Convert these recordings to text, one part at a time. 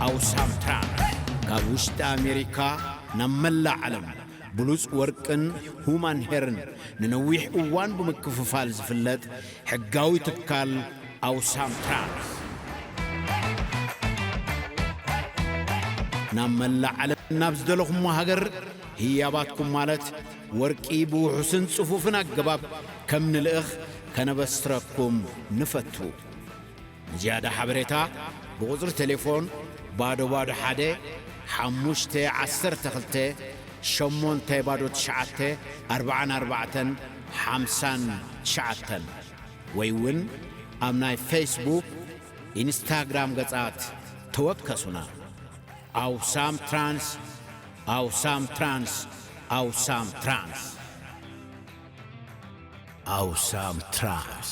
ኣውሳም ትራንስ ካብ ውሽጢ ኣሜሪካ ናብ መላእ ዓለም ብሉጽ ወርቅን ሁማን ሄርን ንነዊሕ እዋን ብምክፍፋል ዝፍለጥ ሕጋዊ ትካል ኣውሳም ትራንስ፣ ናብ መላእ ዓለም ናብ ዝደለኹሞ ሃገር ህያባትኩም ማለት ወርቂ ብውሑስን ጽፉፍን ኣገባብ ከም ንልእኽ ከነበስረኩም ንፈቱ። ንዝያዳ ሓበሬታ ብቁጽሪ ቴሌፎን ባዶ ባዶ ሓደ ሓሙሽተ ዓሰርተ ክልተ ሸሞንተ ባዶ ትሽዓተ ኣርባዓን ኣርባዕተን ሓምሳን ትሽዓተን ወይ እውን ኣብ ናይ ፌስቡክ፣ ኢንስታግራም ገጻት ተወከሱና። ኣውሳም ትራንስ፣ ኣውሳም ትራንስ፣ ኣውሳም ትራንስ። ኣውሳም ትራንስ።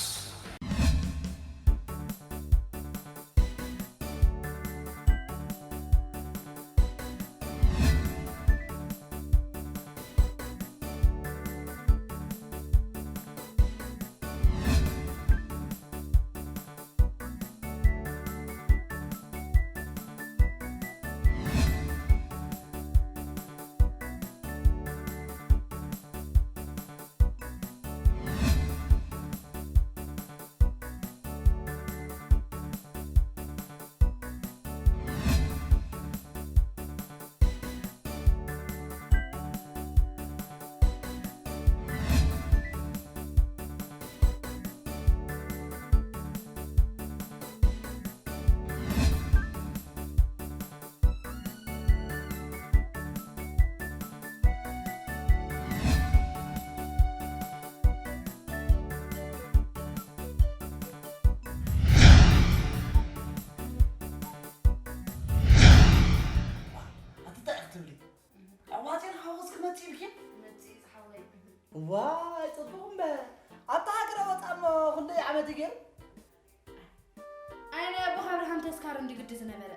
ኣቲ እንታይ ክትብሊ? ኣሕዋቴን ሓጎስ ክመጽእ ኢልኪ? መጺእ ዝሓወይ። ዋይ፣ ጽቡቕ እምበር። ኣብታ ሃገር ወጻ እሞ ክንደይ ዓመት እዩ ገይሩ? ኣይ፣ ናይ ኣቦኻ ኣብርሃም ተስካር እንዲ ግዲ ዝነበረ።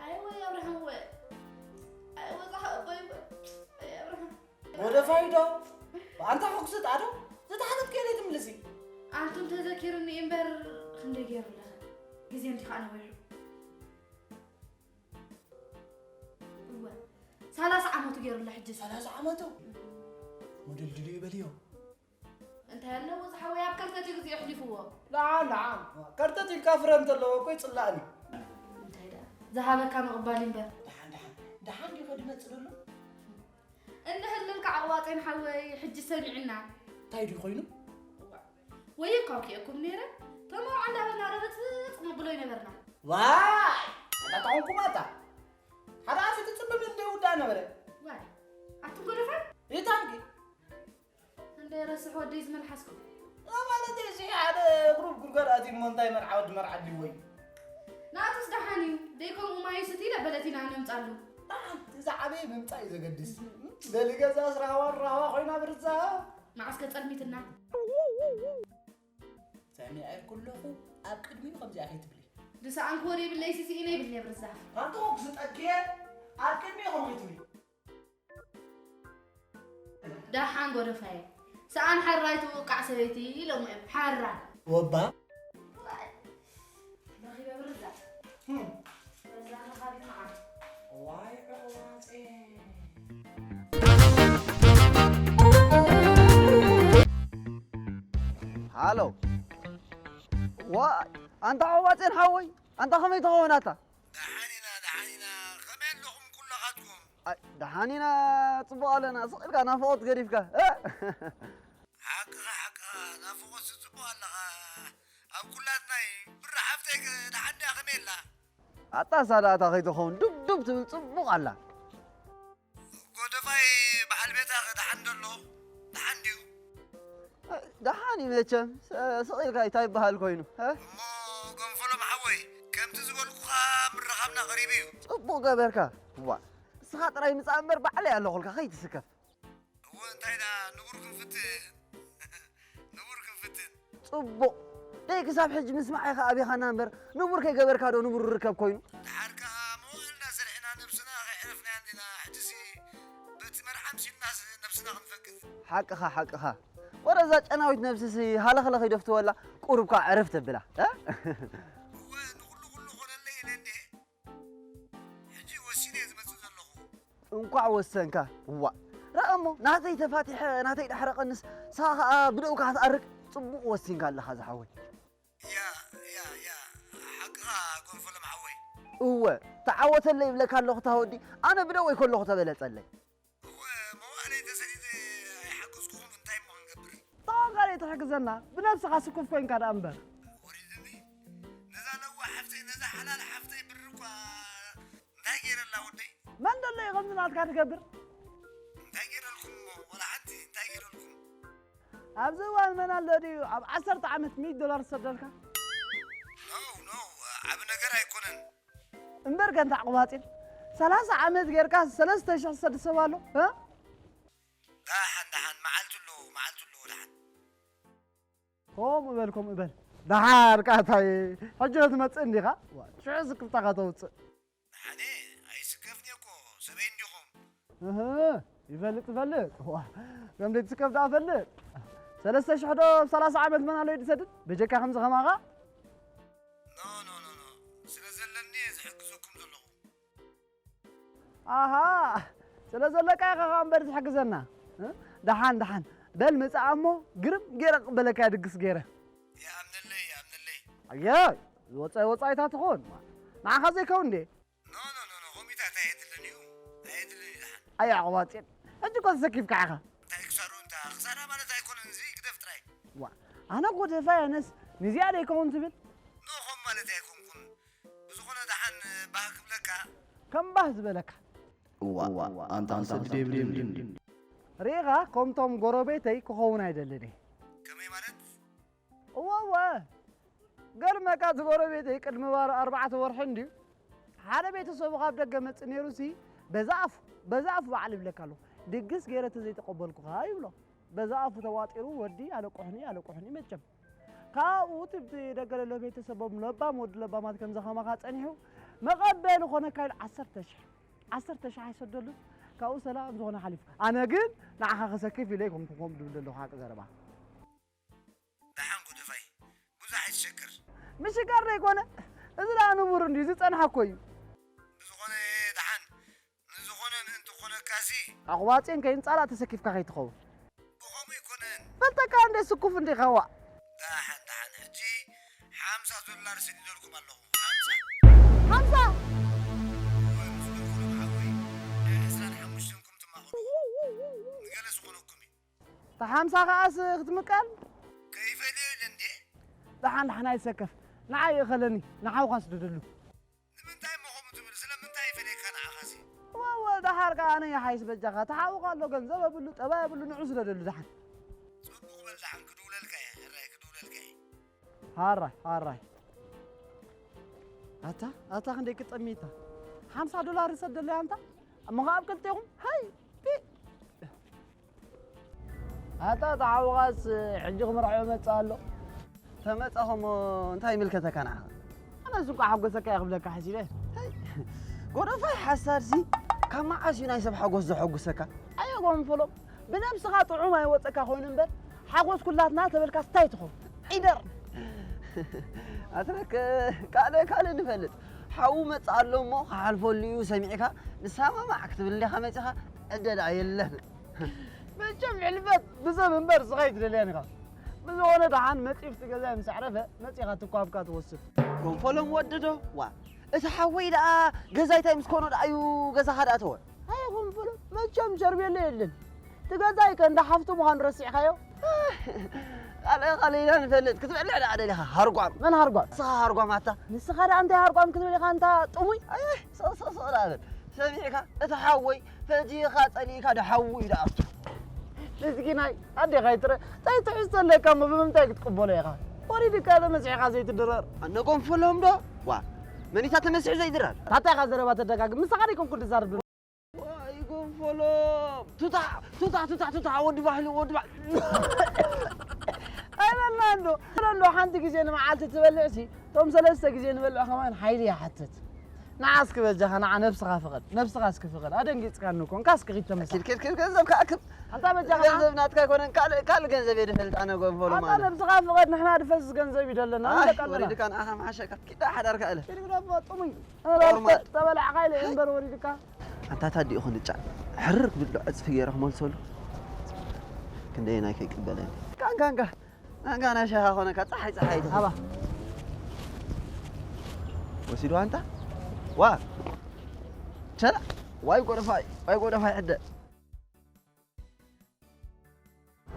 ኣይ፣ ወይ ኣብርሃም፣ ወይ። ኣይ፣ ወጻኻ ኣቦይ፣ ወይ። ኣይ፣ ኣብርሃም። ወደ ፋይዶ። ኣንታ ሕጉስ ጣዶ። ዝተሓተት ከይደ ትምልሲ። ኣንቱም ተዘኪሩኒ እምበር ክንደይ ገይሩ ኣለኸ? ግዜ እንዲ ኸኣ ነዊሑ። እወ፣ ሰላሳ ዓመቱ ገይሩ ኣሎ ሕጂ። ሰላሳ ዓመቱ? ሞደል ድልዩ በልዮ። እንታይ ኣለዎ ዝሓወይ፣ ኣብ ከርተት እዩ ግዜ ኣሕሊፍዎ። ለዓል፣ ለዓል። ከርተት ኢልካ ፍረ እንተለዎ እኮ ይጽላእኒ። እንታይ ደኣ፣ ዝሃበካ ምቕባል እምበር። ደሓን፣ ደሓን። ደሓን ዲኸ ድመጽእ ደሎ? እንድሕር ልልካ ኣቕዋጼን ሓወይ፣ ሕጂ ሰሚዕና። እንታይ ድዩ ኮይኑ? እዋ፣ ወይ እኳ ኣውኪኤኩም ነይረ፣ ተመርዖ እንዳበልና ረበጽ ነብሎ ይነበርና። ዋይ! ኣታ ተኾንኩም ኣታ። ሓደ ኣፊ ትጽምም እንደ ውዳ ነበረ። ዋይ! ኣቱም ጎደፋይ? ይታንኪ። እንደ ረስሕ ወደይ ዝመልሓስኩም። ማለት እዚ ሓደ ግሩብ ጉድጓድ ኣትዩ እሞ እንታይ መርዓ ወዲ መርዓ ድልዎ እዩ? ናቱስ ደሓን እዩ። ደይ ከምኡ ማይ ስቲ ኢለ በለቲና ነምጻሉ። ደሓን፣ እቲ ዝዓበየ ምምጻእ እዩ ዘገድስ። ደሊ ገዛስ ራህዋን ራህዋ ኮይና ብርዛ። መዓስ ከጸልሚትና? ሰሚዐ ኩለኹ ኣብ ቅድሚኡ ከምዚኣ ከይትብሊ። ዝሰኣንክዎ ዘይብለይ ስስኢነ ይብልኒ ብርዛፍ። ኣንተ ኮክ ዝጠግየ ኣብ ቅድሚኡ ከምኡ ከይትብሊ። ደሓን ጎደፋየ። ሰኣን ሓራይ ትውቃዕ ሰበይቲ ኢሎም እዮም። ሓራ። ወባ። ረኺበ ብርዛፍ። ህም። በዛ ረኻቢት መዓት። ዋይ ዕዋጼ። ሃሎ። ዋይ፣ ኣንታ ዕዋጼን ሓወይ፣ ኣንታ ከመይ ትኸውን ኣታ? ደሓን ኢና፣ ደሓን ኢና። ከመይ ኣለኹም ኩላኻትኩም? ኣይ፣ ደሓን ኢና፣ ጽቡቕ ኣለና። ስቕ ኢልካ ናፍቖት ገዲፍካ። እ? ሓቅኻ፣ ሓቅኻ፣ ናፍቖት ጽቡቕ ኣለኻ። ኣብ ኩላትና እዩ። ብራ ሓፍተይ ከ ደሓን ድያ? ከመይ ኣላ? ኣታ ሳላታ ከይትኸውን ዱብ ዱብ ትብል ጽቡቕ ኣላ። ጎደፋይ በዓል ቤታ ከ ደሓን ደሎ? ደሓን ድዩ? ደሓን እዩ መቸም። ስ-፣ ስቕ ኢልካ እንታይ ይበሃል ኮይኑ፣ እ? እሞ ገንፈሎም ሓወይ፣ ከምቲ ዝበልኩኻ ምርኻብና ቀሪቡ እዩ። ጽቡቕ ገበርካ። ዋ፣ ንስኻ ጥራይ ምጻእ እምበር ባዕለይ ኣለኹልካ፣ ከይትስከፍ። እወ፣ እንታይ ደኣ ንቡር ክንፍትን። ንቡር ክንፍትን። ጽቡቕ። ደይ ክሳብ ሕጂ ምስማዕ ኢኻ ኣቢኻና እምበር፣ ንቡር ከይገበርካ ዶ ንቡር ርከብ ኮይኑ? ደሓር ከኣ መዋእልና ሰሪሕና ነብስና ከየዕረፍናያ እንዲና፣ ሕጂሲ በቲ መርዓ ምሲልናስ ነብስና ክንፈክስ። ሓቅኻ፣ ሓቅኻ። ወረ እዛ ጨናዊት ነብስሲ ሃለኽለኽ ይደፍትወላ፣ ቁሩብ ከኣ ዕርፍ ተብላ፣ እ? እወ፣ ንኹሉ ኩሉ ኾነለይ ኢለ እንዴ። እንኳዕ ወሰንካ። እዋ፣ ረኣ እሞ፣ ናተይ ተፋቲሐ፣ ናተይ ዳሕረ ቀንስ፣ ንስኻ ኸኣ ብደውካ ክትኣርግ ጽቡቕ ወሲንካ ኣለኻ ዝሓወይ። ያ፣ ያ፣ ያ፣ ሓቅኻ ጎንፈሎም ሓወይ። እወ፣ ተዓወተለይ ይብለካ ኣለኹ እታ ወዲ፣ ኣነ ብደወይ ከለኹ ተበለጸለይ። እወ፣ መዋእለይ ተሰዲደ ኣይሓገዝኩኹም እንታይ እሞ ክንገብር? ተዋንጋሪ ትሕግዘና፣ ብነብስኻ ስኩፍ ኮንካ ደኣ እምበር። ወሪድኒ፣ ነዛ ለዋህ ሓፍተይ፣ ነዛ ሓላል ሓፍተይ ብር እኳ እንታይ ገይረላ ወደይ? መን ደሎ እዩ ከምዚ ናትካ ትገብር? እንታይ ገይረልኩም እሞ? ወላ ሓንቲ እንታይ ገይረልኩም? ኣብዚ እዋን መን ኣሎ ድዩ ኣብ ዓሰርተ ዓመት ሚእቲ ዶላር ዝሰደልካ? ኖ፣ ኖ፣ ዓቢ ነገር ኣይኮነን። እምበር ገንታ ዕቑባጺን፣ ሰላሳ ዓመት ጌርካ ሰለስተ ሽሕ ዝሰድድ ሰብ ኣሎ፣ እ? ደሓን፣ ደሓን፣ መዓልቱ ኣሎ፣ መዓልቱ ኣሎ፣ ደሓን። ከምኡ በል፣ ከምኡ በል። ደሓር ቃታይ፣ ሕጂ ዶ ትመጽእ እንዲኻ? ዋ፣ ሽዑ ስክፍታኻ ተውጽእ። ደሓነ፣ ኣይስከፍን እየ እኮ፣ ሰበይ እንዲኹም። እህ፣ ይፈልጥ፣ ይፈልጥ። ዋ፣ ከም ዘይትስከፍ ደኣ ፈልጥ። ሰለስተ ሽሕ ዶ ኣብ ሰላሳ ዓመት መን ኣሎ እዩ ዝሰድድ? በጀካ ከምዚ ከማኻ? ኖ፣ ኖ፣ ኖ፣ ኖ። ስለ ዘለኒ እየ ዝሕግዘኩም ዘለኹ። ኣሃ፣ ስለ ዘለካ ኢኻ ኸኣ እምበር ትሕግዘና። እ? ደሓን፣ ደሓን። በል ምጻእ እሞ ግርም ገይረ ክቕበለካ ድግስ ገይረ። ይኣምነለይ፣ ይኣምነለይ። ኣየ፣ ዝወጸ ወጻኢታት ትኾን። ንዓኻ ዘይከውን እንዴ? ኖ፣ ኖ፣ ኖ፣ ኖ፣ ከምኡታት ኣየድልን እዩ። ኣየድልን እዩ ደሓን። ኣየ ኣቕባጽን። ሕጂ እኮ ተሰኪፍካ ኢኻ። እንታይ ክሳሩ እንታ? ክሳራ ማለት ኣይኮነን፣ እዚ ግደፍ ጥራይ። ዋ፣ ኣነ እኮ ደፋይ ኣነስ ንዚኣ ዶ ይከውን ትብል? ኖ፣ ከምኡ ማለት ኣይኮንኩን። ብዝኾነ ደሓን ባህ ክብለካ። ከም ባህ ዝበለካ። እዋ፣ ኣንታ ክሰድድ የብልን ድዩ? ርኢኻ፣ ከምቶም ጎረቤተይ ክኸውን ኣይደልን እየ። ከመይ ማለት? እወ፣ እወ። ገርመካ፣ እቲ ጎረቤተይ ቅድሚ ባር ኣርባዕተ ወርሒ እንድዩ ሓደ ቤተሰቡ ካብ ደገ መጽእ ነይሩሲ፣ በዛ ኣፉ፣ በዛ ኣፉ በዓል ይብለካ ኣሎ። ድግስ ገይረ ተዘይተቐበልኩኻ ይብሎ። በዛ ኣፉ ተዋጢሩ፣ ወዲ ኣለቁሕኒ፣ ኣለቁሕኒ መቸም። ካብኡ እቲ ብቲ ደገ ለሎ ቤተሰቦም ለባም ወዲ ለባማት ከምዚ ከማኻ ጸኒሑ፣ መቐበሊ ኮነካ ኢሉ ዓሰርተ ሽሕ፣ ዓሰርተ ሽሕ ኣይሰደሉን። ካብኡ ሰላም ዝኾነ ሓሊፉ። ኣነ ግን ንዓኻ ከሰክፍ ኢለ ኣይኮንኩን ከምኡ ድብል ዘለኹ ሓቂ ዘረባ። ደሓን ጉድፋይ፣ ብዙሕ ኣይትሸክር። ምሽካር ዘይኮነ፣ እዚ ደኣ ንቡር እንድዩ፣ ዝጸንሐ እኮ እዩ። ብዝኾነ ደሓን፣ ንዝኾነ ምእንቲ ክኾነካሲ። ኣቑባጽን ከይንጻላእ ተሰኪፍካ ከይትኸውን። ብኸምኡ ኣይኮነን። ፈልጠካ እንደ ስኩፍ እንዲኻ ዋእ። ደሓን፣ ደሓን፣ ሕጂ ሓምሳ ዶላር ሰዲደልኩም ኣለኹ። ሓምሳ። ሓምሳ? እወ፣ ምስ በልኩ ሎም ሓወይ፣ ናይ ዕስራን ሓሙሽተን ኩም ትማቐሉ። ንገለ ዝኾነኩም እዩ። እታ ሓምሳ ከኣስ ክትምቀል? ከይፈልዮ ኢለ እንዴ? ደሓን ደሓን ኣይትሰከፍ። ንዓይ ይእኸለኒ፣ ንሓውኻ ስደደሉ። ንምንታይ እሞ ከምኡ ትብል? ስለምንታይ ይፈልየካ ንዓኻሲ? እወ፣ እወ፣ ደሓር ከኣ ኣነ ይሓይስ በጃኻ። እታ ሓውኻ ኣሎ፣ ገንዘብ የብሉ፣ ጠባይ የብሉ፣ ንዑ ስደደሉ ደሓን። ጽቡቕ በል ደሓን፣ ክድውለልካ እየ፣ ሕራይ ክድውለልካ እየ። ሃራይ፣ ሃራይ። ኣታ፣ ኣታ ክንደይ ክጠሚታ። ሓምሳ ዶላር ይሰደለይ ኣንታ። እሞ ኸኣ ኣብ ክልቴኹም፣ ሃይ፣ ፒ። ኣታ ተሓውቓስ ሕጂ ክምርዖ ይመጽእ ኣሎ። ተመጻኹሞ እንታይ ይምልከተካ ንዓኻ? ኣነስ እንቋዕ ሓጎሰካ እየ ክብለካ ሓሲበ። ሃይ፣ ጎደፋይ ሓሳድሲ ካብ መዓስ እዩ ናይ ሰብ ሓጎስ ዘሐጉሰካ? ኣየ ጎንፈሎም፣ ብነብስኻ ጥዑም ኣይወጸካ ኮይኑ እምበር፣ ሓጎስ ኩላትና ተበልካስ እንታይ ትኸውን? ዒደር! ኣትረክ ካልእ ካልእ ንፈልጥ። ሓዉ መጽእ ኣሎ እሞ ክሓልፈሉ እዩ ሰሚዕካ፣ ንሰማማዕ ክትብል እንዲኻ መጺኻ፣ ዕደ ደኣ የለን። መቸም ሕልፈት ብሰብ እምበር ስኻ ኣይትደልያን ኢኻ። ብዝኾነ ደሓን መጺኡ ኣብቲ ገዛይ ምስ ኣዕረፈ፣ መጺኻ ትኳብካ ትወስድ። ጎንፈሎም ወደዶ? ዋ፣ እቲ ሓወይ ደኣ ገዛይታይ ምስ ኮኖ ደኣ እዩ ገዛኻ ደኣ ተወ። ኣየ ጎንፈሎም፣ መቸም ሸርቤሎ የለን። እቲ ገዛይ ከ እንዳ ሓፍቱ ምዃኑ ረሲዕካዮ? ካልእ ካልእ ኢና ንፈልጥ። ክትበልዕ ደኣ ደሊኻ ሃርጓም። መን ሃርጓም? ንስኻ ሃርጓም ኣታ። ንስኻ ደኣ እንታይ ሃርጓም ክትብል ኢኻ ኣንታ ጥሙይ? ኣየ፣ ስቕ ስቕ ስቕ ደኣ በል። ሰሚዕካ? እቲ ሓወይ ፈቲኻ ጸሊእካ ዶ ሓዉ እዩ ደኣ ኣቱ። ምስኪናይ ኣዴኻ ይትረ፣ እንታይ ትሕዝቶ ኣለካ እሞ ብምንታይ ክትቅበሎ ኢኻ? ወሪድካ ዶ መሲሕኻ ዘይትድረር? ኣነ ጎንፈሎም ዶ? ዋ፣ መን እዩ እታ ተመሲሑ ዘይድረር? ታታ ኢኻ ዘረባ ተደጋግም፣ ንስኻ ዶ ኣይኮንኩን ትዛረብ? ዋይ ጎንፈሎም፣ ቱታ፣ ቱታ፣ ቱታ፣ ቱታ፣ ወዲ ባህሊ፣ ወዲ ባህሊ። ኣይበልናን ዶ? እንዶ ሓንቲ ግዜ ንመዓልቲ ትበልዕሲ፣ እቶም ሰለስተ ግዜ ንበልዖ ከማን ሓይሊ ይሓትት። ንዓ እስኪ በጃኻ፣ ንዓ ነብስኻ ፍቐድ፣ ነብስኻ እስኪ ፍቐድ። ኣደንጊጽካኒ እኮ፣ እንካ እስኪ ኪድ ተመሳሕ። ኪድ፣ ኪድ፣ ኪድ፣ ገንዘብ ከኣክብ። ኣንታ በጃኻ ንዓ። ገንዘብ ናትካ ኣይኮነን፣ ካልእ፣ ካልእ ገንዘብ እየ ድፈልጥ ኣነ ጎንፈሎ ኣንታ ማለት። ነብስኻ ፍቐድ፣ ንሕና ድፈስስ ገንዘብ እዩ ደለና፣ ኣይ፣ ንደቂ ኣለና። ወሪድካ ንዓኻ መሓሸካ፣ ኪዳ ሓዳርካ እለ። ኪድ ግደፎ፣ ጥሙይ። ኦርማድ። ተበላዕካ ኢለ እምበር ወሪድካ። ኣንታ ታዲኡ ክንጫ ሕርር ክብል ዶ ዕጽፊ ገይረ ክመልሰሉ? ክንደየናይ ከይቅበለኒ? ቃንቃንቃ ቃንቃ ናይ ሻኻ ኾነካ ጸሓይ ጸሓይ ትኹ። ኣባ ወሲድዋ ኣንታ ዋ ቸላ ዋይ ጎደፋይ ዋይ ጎደፋይ ሕደ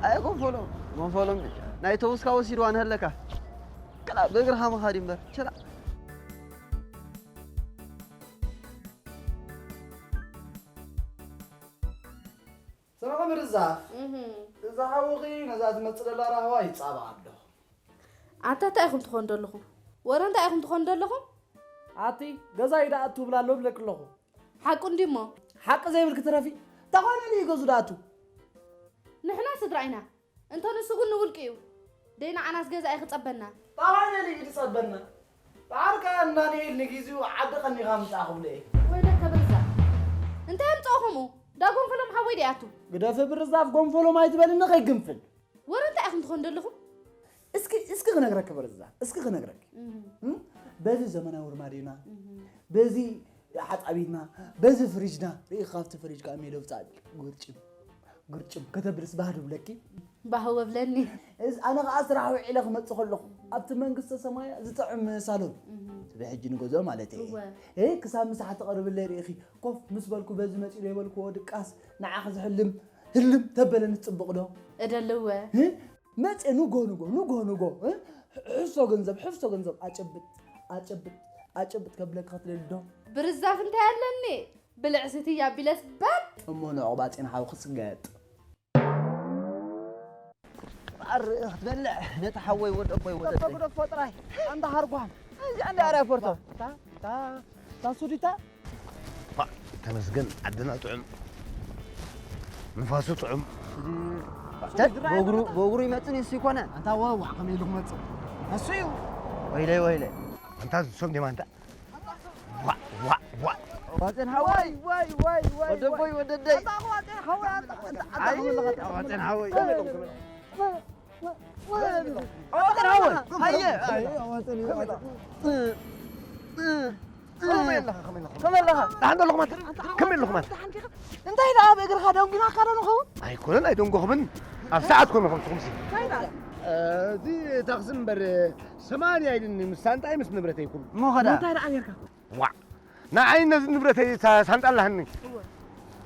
ኣየ ጎንፎሎም ጎንፎሎም ናይ ተውስካ ወሲድዋ ንሀለካ ክላ ብእግርኻ ምኻድ እምበር ችላ ሰማኸ ምርዛ እዛ ሓውኺ ነዛ ትመፅእ ዘላ ራህዋ ይፃባ ኣሎ ኣንታ እንታይ ኢኹም ትኾኑ ዘለኹም ወረ እንታይ ኢኹም ትኾኑ ዘለኹም ኣቲ ገዛይ ደኣ እትብላ ኣሎ ብለክ ኣለኹ ሓቁ እንዲሞ ሓቂ ዘይብልኪ ትረፊ ተኾነ እዩ ገዙ ደኣ እቱ ንሕና ስድራ ኢና እንተ ንሱ ግን ንውልቂ እዩ ደይ ንዓናስ ገዛ እዩ ክጸበና ተኾነ እዩ ዝጸበና ብዓርካ እንዳንኤል ንጊዜኡ ዓዲ ቀኒኻ ምጻእ ክብሎ እየ ወይለከ ብርዛ እንታይ ኣምጽኦ ከምኡ ዳጎንፈሎም ሓወይ ዲኣቱ ግደፊ ብርዛፍ ጎንፈሎም ኣይትበልኒ ከይግንፍል ወረ እንታይ ኢኹም ትኾኑ ዘለኹም? እስኪ እስኪ ክነግረኪ በርዛ እስኪ ክነግረኪ እም፣ በዚ ዘመናዊ ርማዴና በዚ ሓፃቢትና በዚ ፍሪጅና ርኢ ካብቲ ፍሪጅ ከዓ ሜለብፃ ግርጭም ግርጭም ከተብልስ ባህር ይብለኪ ባህ ወብለኒ እዚ ኣነ ከዓ ስራሕ ውዒለ ክመፅእ ከለኹ ኣብቲ መንግስተ ሰማያ ዝጥዕም ሳሎን እቲ ብሕጂ ንገዝኦ ማለት እየ እወ እ ክሳብ ምሳሕ ትቐርብለይ ርኢኺ ኮፍ ምስ በልኩ በዚ መፂኡ ዶ ይበልክዎ ድቃስ ንዓኺ ዝሕልም ህልም ተበለኒ ፅቡቕ ዶ? እደልወ። መፀ ንጎ ንጎ ንጎ ንጎ ሕሶ ገንዘብ ሕሶ ገንዘብ ኣጨብጥ ኣጨብጥ ኣጨብጥ ከብለኪ ክትደሊ ዶ? ብርዛፍ እንታይ ኣለኒ ብልዕስቲ ኣቢለስ በጥ። እሞ ንዕቑባ ፂን ሓው ክስገጥ። ክትበልዕ ነቲ ሓወይ ወደቦይ ወደቦይ ግደፎ ጥራይ ኣንታ ሃርጓም እዚኣ እንዳ ኣርያ ፖርቶ እታ እታ እታ ሱዲታ ተመስገን ዓድና ጥዑም ንፋሱ ጥዑም በእግሩ ይመፅእ ንሱ ይኮነ ኣንታ ዋዋ ከመይ ኢሉ ክመፅእ እሱ እዩ ወይለይ ወይለይ ኣንታ ዝሶም ዲማ እንታ ዋዕ ዋዕ ዋዕ ዋፀን ሃወይ ወደቦይ ወደደይ ዋፀን ሃወይ ከመይ ኣለኻ? ደሓን ዶ ኣለኹም ኣንታ? ከመይ ኣለኹም ኣንታ? እንታይ ደኣ ኣብ እግርኻ ደንጒናካ ዶ ንኸውን? ኣይኮነን ኣይደንጎኹምን። ኣብ ሰዓት ኮነ ከምስኹምሲ። እንታይ ደኣ? እዚ ታኽሲ እምበር ሰማንያ ኢልኒ ምስ ሳንጣይ ምስ ንብረተይ ኩሉ። እሞ ኸዳ? እንታይ ደኣ ጌርካ? ዋዕ ንዓይ ነዚ ንብረተይ ሳንጣ ኣላህኒ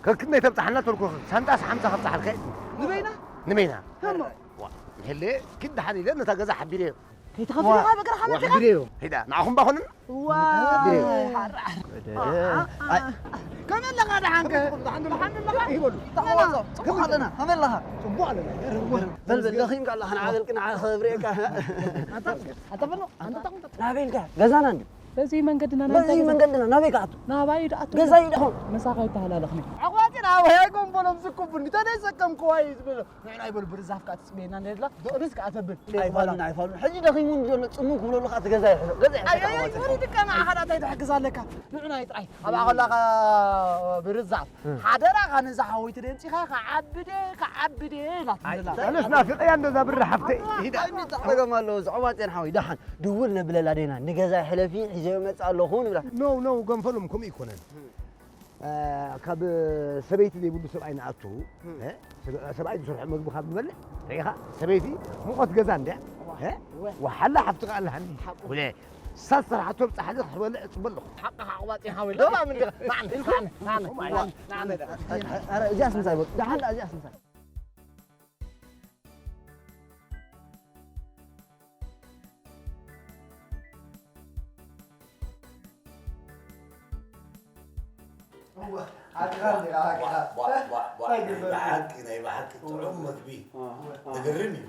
ከክንደይ ተብፅሓና ተልኮ ሳንጣስ ሓምሳ ከብፅሓልካ እዩ ንበይና ንበይና እሞ ዋዕ ይሄለ ክድ ደሓን ኢለ ነታ ገዛ ሓቢረዮ ከይትኸፍልኻ ብእግርኻ መፂኻ ሓቢረዮ ሄዳ ንዓኹም ባኾንን ከመለኻ ደሓንከ ይበሉ ተዋፆ ፅቡቅ ኣለና ከመለኻ ፅቡቅ ኣለና በልበል ደኺምካ ኣለኻ ንዓበልቂ ንዓ ክብሬካ ናበይልካ ገዛና እንዲ በዚ መንገድና በዚ መንገድና ናበይ ክኣቱ ናባይ ደኣቱ ገዛ ይድኹም ምሳኻ ይተሃላለኽኒ ኣቋፂና ኣበይ ኣይኮንበሎም ዝኩቡኒ ተደይ ሰከምክዋ እዩ ዝብሎ ንዕና ይበሉ ብርዛፍ ከዓ ትፅበየና እንደላ ዶቅንስ ከዓ ተብል ኣይፋሉን ኣይፋሉን ሕጂ ደኺሙ ዘሎ ፅሙ ክብለሉ ከዓ ትገዛ ይሕዞ ገዛ ይሕዞ ወሪድካ ንዓኻ እንታይ ትሕግዝ ኣለካ ንዑናይ ጥራይ ኣብኣ ከላኻ ብርዛፍ ሓደራኻ ነዛ ሓወይቲ ደምፂኻ ክዓብደ ክዓብደ ኢላትላ ኣነስ ናፍቀያ እንደዛ ብሪ ሓፍተይ ሂዳ ጠገም ኣለዎ ዝዕዋፅን ሓወይ ደሓን ድውል ነብለላ ደይና ንገዛ ሕለፊ ሒዘዮ መፅእ ኣለኹ ንብላ ኖው ኖው ገንፈሎም ከምኡ ይኮነን ካብ ሰበይቲ ዘይብሉ ሰብኣይ ንኣቱ ሰብኣይ ዝሰርሖ መግቢ ካብ ንበልዕ ርኢኻ ሰበይቲ ሙቐት ገዛ እንድያ ወሓላ ሓፍቲ ከኣ ኣለሃኒ ኩለ ሳት ስራሕቶ ብጻሕሊ ክትበልዕ እጽበ ኣለኹ ሓቅኻ ኣቕባጺ ሓወይ ለማ ምን ዲኻ ናዕኒ ናዕኒ ናዕኒ ናዕኒ እዚኣስ ምሳይ በል ደሓን እዚኣስ ምሳይ ብሓቂ ናይ ብሓቂ ጥዑም መግቢ ዘገርም እዩ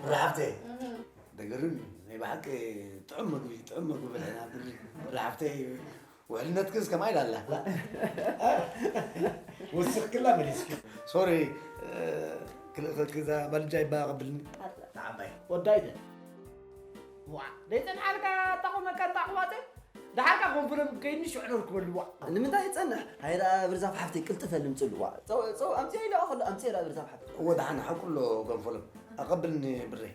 ብራሓፍተይ ዘገርም እዩ ናይ ብሓቂ ጥዑም መግቢ ጥዑም መግቢ በልዕና ብራሓፍተይ ውሕልነትክስ ከማይ ዳላ ወስኽክላ መሊስኪ ሶሪ ክልእኸክዛ ባልጃ ይባ ቀብልኒ ንዓባይ ወዳይተ ዋ ደይፅንሓልካ ኣጣኹመካ ኣጣኹማፀ ደሓርካ ኮንፈረም ከይኒ ሽዑ ነርክበሉ ዋ ንምንታይ ይፀንሕ ሃይራ ብርዛፍ ሓፍተይ ቅልጥፈ ልምፅሉ ዋ ፀው ኣምፅኦ ኢለ ከሎ ኣምፅኦ ኢላ ብርዛፍ ሓፍተይ እወ ደሓን ሓቁሎ ኮንፈረም ኣቐብልኒ ብረይ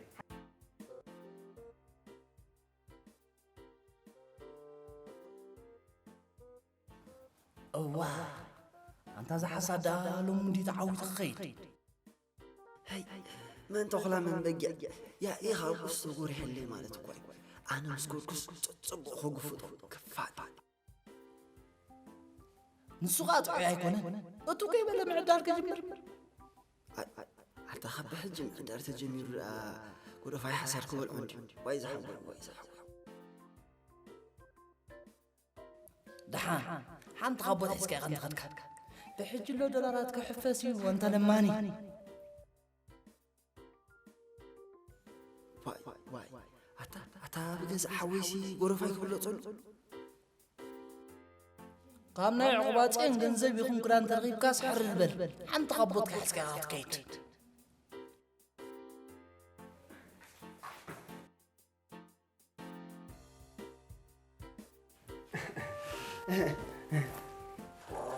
እዋ እታ ዝሓሳዳ ሎሚ እንዲ ተዓዊቱ ክኸይድ። ሀይ፣ መን ተኹላ መን በጊዕ? ያ ኢኻ ቁስ ተጎሪሐለይ ማለት እኮ እዩ። ኣነ ምስ ጎድኩስ ጽ-፣ ጽቡቕ ከጉፍጦ ክፋል። ንሱ ኸኣ ጥዑይ ኣይኮነን። እቱ ከይበለ ምዕዳል ክጅምር። ኣታ ካብ ብሕጂ ምዕዳል ተጀሚሩ ደኣ ጎደፋይ ሓሳድ ክበልዖ እንድዩ። ዋይ ዝሓወይ፣ ዋይ ዝሓወይ። ደሓን፣ ሓንቲ ካብ ቦታ ሒዝካ ኢኻ እንተኸድካ። ብሕጂ ኣሎ ዶላራት ክሕፈስ እዩ፣ ወንተ ለማኒ። ዋይ፣ ዋይ፣ ኣታ፣ ኣታ ብገዛእ ሓወይሲ ጎረፋይ ክብለጾ ኣሎ። ካብ ናይ ዕቑባ ጽዮን ገንዘብ ይኹን ክዳን ተረኺብካስ ሕርር በል። ሓንቲ ካብ ቦትካ ሒዝካ ኢኻ ክትከይድ።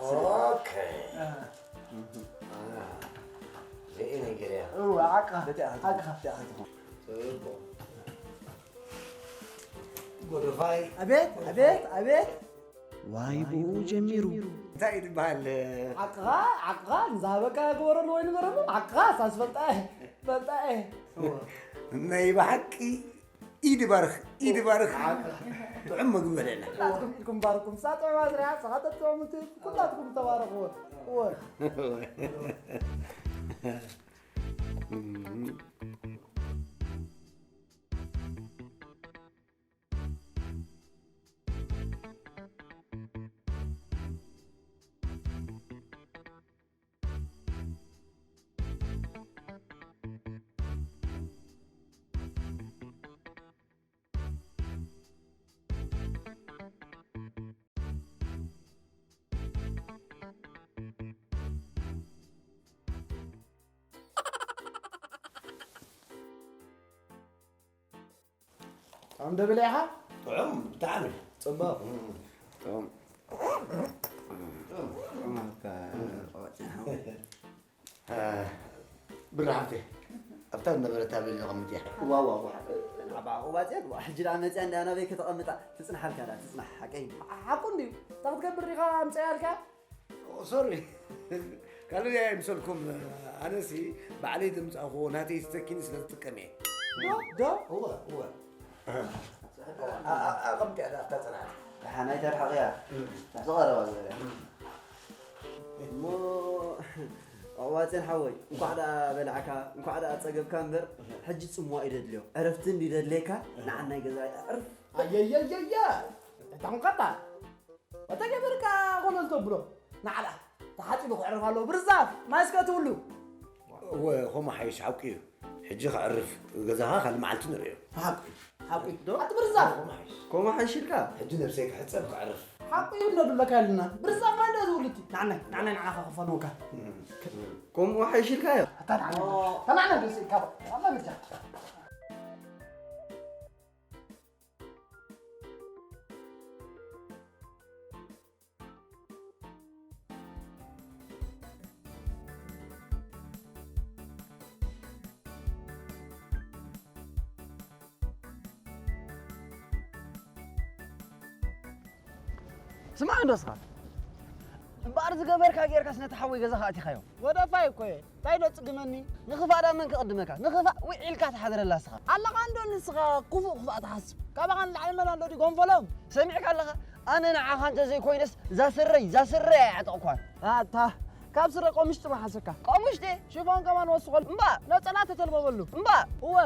ኦኬ። ሪኢ ነገር እያ። እወ፣ ዓቕኻ፣ ዓቕኻ። ጽቡቕ። ጎደፋይ። ኣቤት፣ ኣቤት፣ ኣቤት። ዋይ ብኡ ጀሚሩ። እንታይ እዩ ዝበሃል? ዓቕኻ፣ ዓቕኻ፣ ንዝሃበካ ግበረሉ ወይ ንገረሉ። ዓቕኻ፣ ሳስ ፈልጣ እየ፣ ፈልጣ እየ። ናይ ብሓቂ ኢድ ባርኽ፣ ኢድ ባርኽ። ጥዑም መግቢ በለና። ኩላትኩም ኢድኩም ባርኩም። ሳጥዕ ማዝርያ፣ ሰኻተትኩም እቲ ኩላትኩም ተባረኹ። እወ። ጥዑም ዶ በሊዕኻ? ጥዑም፣ ብጣዕሚ። ጽቡቕ። ጥዑም። ጥዑም። ጥዑም ኣካ-፣ ቆጽሊ ሓወይ። እ፣ ብራ ሓፍተይ፣ ኣብታ ዝነበረት ኣበይ ዘቐምጥ እያ? ዋ፣ ዋ፣ ዋ፣ ናብኣ ቆባጽያ፣ ዋ፣ ሕጂ ደኣ መጽያ እንዳ ናበይ ከተቐምጣ? ትጽንሓልካ ደኣ፣ ትጽናሕ፣ ሓቀይ። ሓቁ እንድዩ። እንታይ ክትገብር ኢኻ ኣምጽኣያ ኢልካ? ኦ፣ ሶሪ። ካልእ ኣይምሰልኩም፣ ኣነሲ ባዕለይ ዘምጻእኩዎ ናተይ ዝተኪኒ ስለ ዝጥቀም እየ። ዶ? ዶ? እወ፣ እወ። ኣ-፣ ኣ-፣ ኣቐምጥያ ደኣ ኣብታ ጽንዓት። ደሓን ኣይተርሕቕያ። እም። ትሕዚ ቀረባ ዝበለ። እም። እሞ፣ ቆባጽን ሓወይ፣ እንኳዕ ደኣ በላዕካ፣ እንኳዕ ደኣ ጸገብካ እምበር፣ ሕጂ ጽምዋ እዩ ደድልዮ። ዕረፍቲ እንድዩ ደድልየካ፣ ንዓናይ ገዛ ኣዕርፍ። ኣየየየየ! እታ እንቀጣ! እተገበርካ ኮነ ዝተብሎ። ንዓላ፣ ተሓጺቡ ክዕረፍ ኣለዎ። ብርዛፍ! ማይ እስከ ትብሉ! እወ፣ ከምኡ ሓይሽ፣ ሓቂ እዩ። ሕጂ ከዕርፍ፣ ገዛኻ ካልእ መዓልቲ ንርእዮ። ሓቂ፣ ሓቂ። ዶ? ኣቲ ብርዛፍ! ከምኡ ሓይሽ። ከምኡ ሓይሽ ኢልካ? ሕጂ ነብሰይ ክሕጸብ፣ ከዕርፍ። ሓቂ እዩ፣ እንዶ ድለካ ኢልና። ብርዛፍ ማይ እንዶ ዝብሉ እቲ። ንዓናይ፣ ንዓናይ ንዓኻ ክፈንወካ። እም። ከምኡ ሓይሽ ኢልካዮ? ኣታ ንዓናይ፣ ኣታ ንዓናይ ደስ ኢልካ። ኣላ በጃ። ስማዕ እንዶ እስኻ እምበኣር ዝገበርካ ጌርካስ ነቲ ሓወይ ገዛኻ ኣቲኻዮ። ጎደፋይ እኮ እየ። እንታይ ዶ ጽግመኒ? ንኽፋእ ደኣ መን ክቕድመካ? ንኽፋእ ውዒልካ ትሓድረላ እስኻ። ኣለኻ እንዶ ንስኻ ክፉእ ክፋእ ትሓስብ። ካባኻ ንላዕሊ መን ኣሎ ድዩ ጎንፈሎም? ሰሚዕካ ኣለኻ? ኣነ ንዓኻ እንተ ዘይኮይነስ እዛ ስረይ፣ እዛ ስረይ ኣይዓጠቕኳን። ኣታ፣ ካብ ስረ ቆምሽ ጥራሕ ሓሰካ። ቆምሽ ድየ? ሽፎን ከማን ወስኸሉ። እምባ! ነጸላ ተተልበበሉ። እምባ! እወ።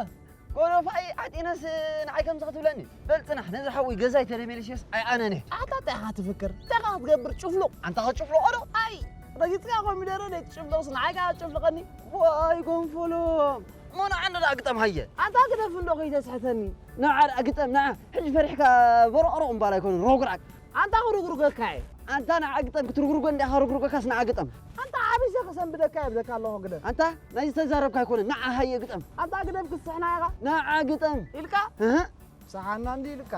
ጎደፋይ ዓጢነስ ንዓይ ከምዚ ክትብለኒ? በል ጽናሕ፣ ነዚ ሓወይ ገዛይ ተደመሊስዮስ ኣይኣነነ። ኣታ እንታይ ኢኻ ትፍክር? እንታይ ኢኻ ክትገብር? ጭፍሉቕ! ኣንታ ኸጭፍልቖ ዶ? ኣይ! ረጊጽካ ኮሚደረ ደይ ትጭፍልቕስ ንዓይ ከኣ ትጭፍልቐኒ? ዋይ ጎንፎሎም! እሞ ንዓ እንዶ ደኣ ግጠም ሃየ! ኣንታ ግደፍ እንዶ ከይተስሕተኒ! ንዓ ደኣ ግጠም፣ ንዓ! ሕጂ ፈሪሕካ በሮቕሮቕ እምበኣር ኣይኮነን፣ ሮግራግ! ኣንታ ክርጉርገካ እየ! ኣንታ ንዓ ግጠም፣ ክትርጉርጎ እንዲኻ ርጉርጎካስ ንዓ ግጠም! ኣንታ ዓቢሰ ክሰንብደካ እየ ብለካ ኣለኹ ግደፍ! ኣንታ ናይዚ ተዛረብካ ኣይኮነን፣ ንዓ ሃየ ግጠም! ኣንታ ግደፍ ክስሕና ኢኻ! ንዓ ግጠም! ኢልካ? እህ! ሰሓና እንዲ ኢልካ።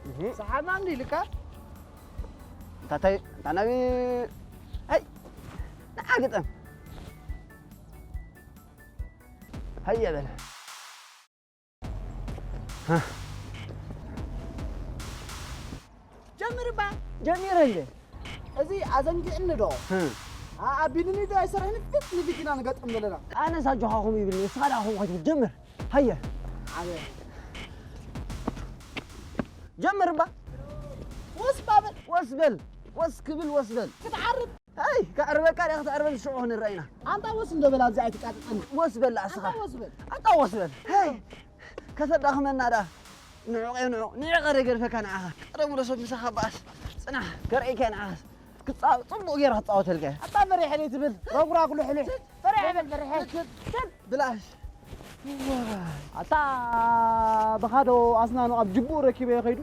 እህ። ሰሓና እንዲ ኢልካ። እንታይ፣ እንታይ፣ እንታይ ናይ፣ ኣይ፣ ንዓ ግጠም። ሃየ በለ። ሃ። ጀምር እባ። ጀሚረ እንደ። እዚ ኣዘንጊዕኒ ዶ? ህም። ኣቢልኒ ዶ ኣይሰርሕን፣ ፊት ንፊት ኢና ንገጥም ዘለና። ኣነስ ኣጆኻኹም ይብልኒ፣ ንስኻ ደኣ ኹም ከይትብል ጀምር። ሃየ። ኣነ ጀምር እባ። ወስ ባበል። ወስ በል። ወስ ክብል ወስ በል። ክትዓርብ። ኣይ፣ ከዕርበካ ዲኣ ክትዕርበኒ ሽዑ ክንረኣይና። ኣንታ ወስ እንዶ በል፣ ኣብዚ ኣይትቃጥጠኒ። ወስ በል ኣስኻ። ኣንታ ወስ በል። ኣንታ ወስ በል። ሄይ፣ ከተዳኽመና ደኣ። ንዑቕ እየ፣ ንዑቕ። ንዒቐ ደገድፈካ ንዓኻ። ቀደም ወደ ሰብ ምሳኻ በኣስ። ጽናሕ፣ ከርእየካ ንዓኻስ። ክጻ-፣ ጽቡቕ ጌራ ክጻወተልካ እየ። ኣታ ፈሪሐ ደይ ትብል? ረጉራጉ ልሕልሕ። ፈሪሐ በል፣ ፈሪሐ። ብላሽ። ኣታ ብኻዶ ኣስናኑ ኣብ ጅቡኡ ረኪበዮ ከይዱ።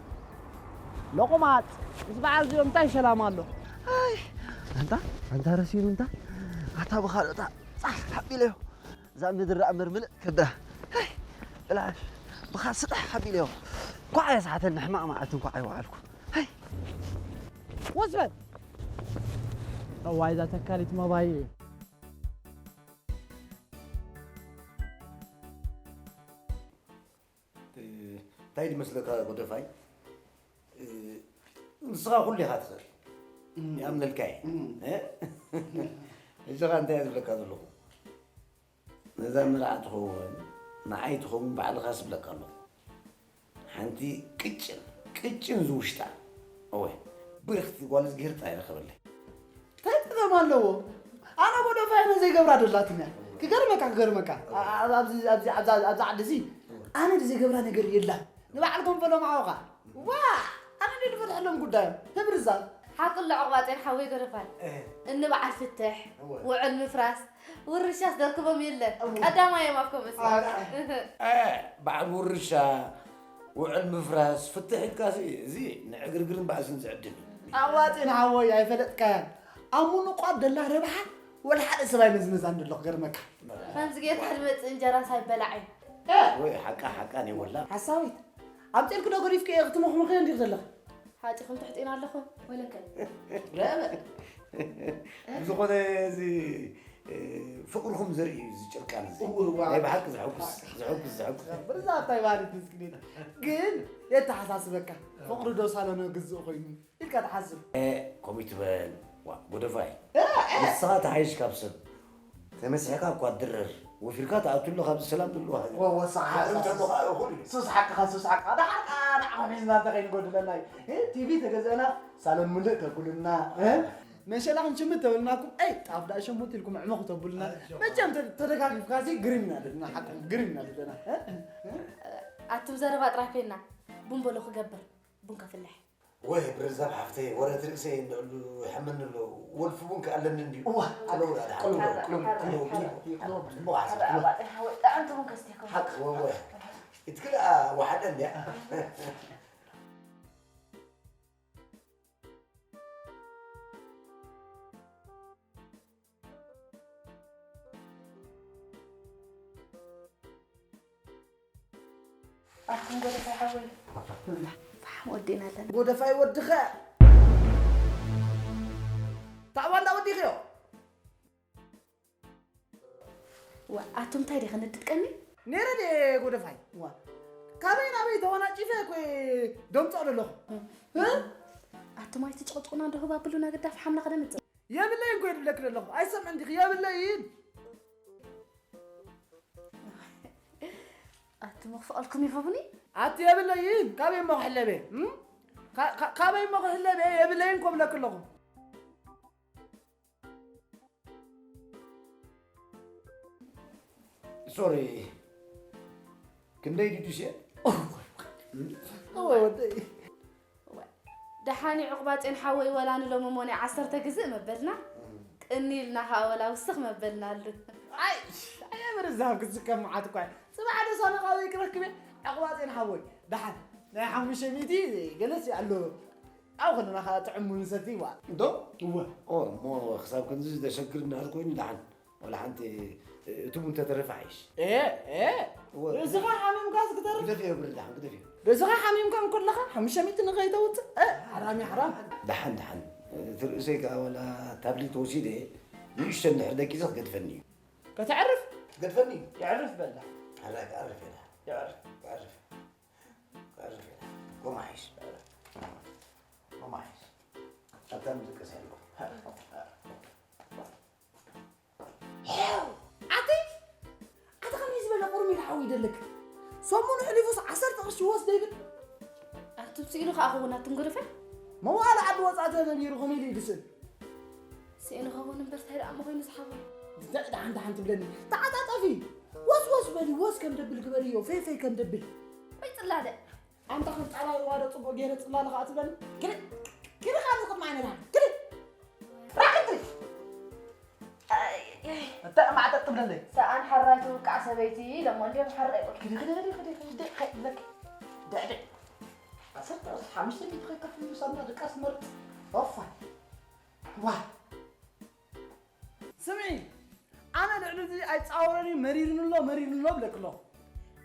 ሎቑማጽ፣ ምስ በዓል እዚኦም እንታይ ሰላም ኣሎ? ኣይ፣ ኣንታ፣ ኣንታ ረሲኑ እንታ። ኣታ ብኻዶ እታ ጻሕ ሓቢለዮ። እዛ ምድር ደኣ እምበር ምልእ ከብዳ። ሄይ፣ ብላሽ፣ ብኻ ስጥሕ ሓቢለዮ። እንኳዕ ኣየስሓተኒ፣ ሕማቕ መዓልቲ እንኳዕ ኣይወዓልኩ። ሄይ። ወስ በል። እዋይ፣ እዛ ተካሊት መባይ። እንታይ ድመስለካ ጎደፋይ? እ፣ ንስኻ ኩሉ ኢኻ ትኽእል። እም። ይኣምነልካ እየ። እም። እ? ሕጂ ኸ እንታይ እየ ዝብለካ ዘለኹ? ነዛ መርዓ ትኸውን፣ ንዓይ ትኸውን ባዕልኻ ስብለካ ኣለኹ። ሓንቲ ቅጭን፣ ቅጭን ዝውሽጣ። እወ፣ ብርኽቲ ጓል እዝግሄር ጥራይ ርኸበለይ። እንታይ ጸገም ኣለዎ? ኣነ ጎደፋ እየ፣ ዘይገብራ ዶ ኣላትኒ እያ? ክገርመካ፣ ክገርመካ። ኣ-፣ ኣ-፣ ኣብዚ፣ ኣብዚ፣ ኣብዚ፣ ኣብዚ ዓዲ እዚ ኣነ ዘይገብራ ነገር የላን። ንባዕልኩም በሎም ዓወኻ። ዋ! ኣነ እንደ ዝፈትሐሎም ጉዳዮም። ህብርዛ። ሓቂ ኣሎ ዕቑባጼን ሓወይ ገረፋል። እህ። እኒ በዓል ፍትሕ፣ እወ። ውዕል ምፍራስ፣ ውርሻስ ደርክቦም የለን። እወ። ቀዳማይ እዮም ኣብ ከምኡስ። ኣረ። እህ። እ፣ በዓል ውርሻ፣ ውዕል ምፍራስ፣ ፍትሕ ኢልካሲ፣ እዚ ንዕግርግርን ባእስን ዝዕድም እዩ። ኣዋጺን ሓወይ ኣይፈለጥካያን። ኣብ ምንቋድ ደላ ረብሓ ወላ ሓደ ሰብ ኣይነዝንዛን ደሎ ክገርመካ። ከምዚ ጌርካ ድመጽእ እንጀራስ ኣይበላዕ እዩ። እ! ወይ ሓቃ ሓቃ ነይ ወላ። ሓሳዊት። ኣምጺእልኪ ዶ ገዲፍኪ እየ ክትምኽምኺ እንዲኺ ዘለኺ? ሓጺኹም ትሕጢና ኣለኹም ወለከ? ረበ። ብዝኾነ እዚ፣ እ፣ ፍቕርኹም ዘርኢ እዩ እዚ ጭርቃን እዚ። እዋ፣ እዋ። ናይ ብሓቂ ዘሐጉስ፣ ዘሐጉስ፣ ዘሐጉስ። ብርዛ እንታይ ማለት ምስኪን። ግን የተሓሳስበካ። ፍቕሪ ዶ ሳሎን ግዝእ ኮይኑ? ኢልካ ትሓስብ? እ፣ ከምኡ ትበል። ዋ፣ ጎደፋይ። እ፣ እ። ንስኻ ትሓይሽ ካብ ሰብ። ተመሲሕካ እኳ ትድረር። ወፊርካ ትኣቱ ኣሎ ካብዚ ሰላም ዘለዎ ሃገር። ወ-፣ ወሳኻ፣ ፍቕሪ እንተሎ ኸኣ እኹል እዩ። ሱስ ሓቅኻ፣ ሱስ ሓቅኻ። ደሓር ከኣ ንዓኹም ሒዝና እንተ ከይንጎድለና እዩ። እ፣ ቲቪ ተገዘእና፣ ሳሎን ምልእ ተብሉና። እ፣ መሸላ ክንሽምት ተብልናኩም፣ ኣይ፣ ጣፍ ደኣ ሸሙት ኢልኩም ዕሙኽ ተብሉና። ኣጆ። መቸም ተ-፣ ተደጋጊፍካሲ ግርም ኢና ዘለና፣ ሓቅኹም ግርም ኢና ዘለና። እ፣ እ። ኣቱም ዘረባ ጥራይ ኮይንና፣ ቡን በሎ ክገብር፣ ቡን ከፍልሕ። ወይ ብርዛብ ሓፍተይ፣ ወረ እቲ ርእሰይ እንድዕሉ ይሓመኒ ኣሎ። ወልፊ እውን ከኣለኒ እንድዩ። እዋ፣ ቅልውላ ደሓን። ቅልውላ፣ ቅልውላ፣ ቅልውላ፣ ቅልውላ። ጽቡቕ ሓሳብ፣ ቅልውላ። ኣባጠ ሓወይ፣ ጥዕምቲ እውን ከስቴኩም። ሓቂ፣ ወ-፣ ወ-፣ እቲ ክልኣ ወሓደ እንድያ። ኣቱም ጎደፋይ ሓወይ። ፋሕ ወዲእና ኣለና። ጎደፋይ ወድኸ። ታዕባ እንዳወዲኽዮ። ዋ፣ ኣቱም እንታይ ዲኺ ንድጥቀኒ? ነይረ ድየ ጎደፋይ? ዋ። ካበይ ናበይ ተወናጪፈ እኮ ደምጾ ዘለኹ። እ? ኣቱም ኣይትጭቕጭቑና እንዶ ህባ ብሉና ግዳፍ ሓምና ከደምጽእ። የብለይን እኮ እየ ዝብለኪ ዘለኹ። ኣይሰምዕን ዲኺ? የብለይን። ኣቲ መኽፍቐልኩም ይህቡኒ? ኣቲ የብለይን። ካበይ እሞ ክሕለበ? እም? ካ-፣ ካ-፣ ካበይ እሞ ክሕለበ? የብለይን እኮ እብለኪ ኣለኹ። ሶሪ። ክንደይ ድዩ ዱስየ? እወ፣ ወደይ። እወ። ደሓን እዩ ዕቑባጼን ሓወይ፣ ወላ ንሎሚ እሞ ናይ ዓሰርተ ግዝእ መበልና። እም። ቅኒ ኢልና ኸኣ ወላ ውስኽ መበልና ኣሉ። ኣይ፣ ኣየ ብርዛብ ክስከም መዓት እኳ እዩ። ጽባሕ ዶ ሳንቓ ወይ ክረክብ እየ? ዕቑባጼን ሓወይ፣ ደሓን ናይ ሓሙሽተ ሚእቲ ገለስ እዩ ኣሎ። ኣብ ከለና ኸኣ ጥዑም ቡን ንሰቲ እዋ። እንዶ? እወ። ኦ፣ እሞ ክሳብ ክንዚ ዘሸግር እንድሕር ኮይኑ ደሓን። ዋላ ሓንቲ፣ እ፣ እቲ ቡን ተተረፈ ሓይሽ። ኤ፣ ኤ፣ እወ። ርእስኻ ሓሚምካስ ክተርፍ? ግደፍዮ ብሪ ደሓን፣ ግደፍዮ። ርእስኻ ሓሚምካ እንከለኻ ሓሙሽተ ሚእቲ ንኸይተውፅእ? እ፣ ሓራም እዩ፣ ሓራም። ደሓን፣ ደሓን። እቲ ርእሰይ ከኣ ዋላ ታብሌት ወሲደ ንእሽቶ እንድሕር ደቂሰ ክገድፈኒ እዩ። ከተዕርፍ? ክገድፈኒ እዩ። የዕርፍ በላ። ሓራይ ክኣርፍ እየ ደሓን። የዕርፍ። ክኣርፍ። ክኣርፍ እየ ደሓን። ኮማሒሽ። ኮማሒሽ። ኣብታ ምድቅስ ኣለኹ። ይደልክ ሰሙኑ ሕሊፉስ ዓሰርተ ቅርሺ ወስደ ይብል። ኣቱም ስኢኑ ከኣ ክውን ኣቱም ጎደፋይ። መዋእለ ዓዲ ወጻእተ ነቢሩ ከመይ ኢሉ ይድስን? ስኢኑ ከውን እምበር ታይ ደኣ እሞ ኮይኑ ዝሓወይ። ደዕ ደሓን ደሓን ትብለኒ። ተዓጻጸፊ። ወስ ወስ በሊ፣ ወስ ከም ደብል ግበርዮ፣ ፈይ ፈይ ከም ደብል። ወይ ጽላደ። ኣንታ ከም ጻላ ዋደ ጽቡቕ ገይረ ጽላለ ከኣ ትብለኒ። ክዲ፣ ክዲ ካብ ዝቕድማ ዓይነታ። ክዲ። ራሕቲ። ኣይ፣ ኣይ። እታ ማዕጠጥ ትብለለይ። ሰኣን ሓራይ ትውቃዕ ሰበይቲ ኢሎሞ እንድዮም ሓራይ ይብሉ። ክዲ፣ ክዲ፣ ክዲ፣ ክዲ፣ ክዲ፣ ከይብለኪ። ድዕድዕ። ዓሰርተ ሓሙሽተ ሚእቲ ከይከፍል እዩ ሳምና ድቃስ መርጥ። ኦፋ። ዋ። ስምዒ፣ ኣነ ልዕሊ እዚ ኣይጻወረን እዩ፣ መሪርኒ ኣሎ፣ መሪርኒ ኣሎ ብለኪ ኣለኹ።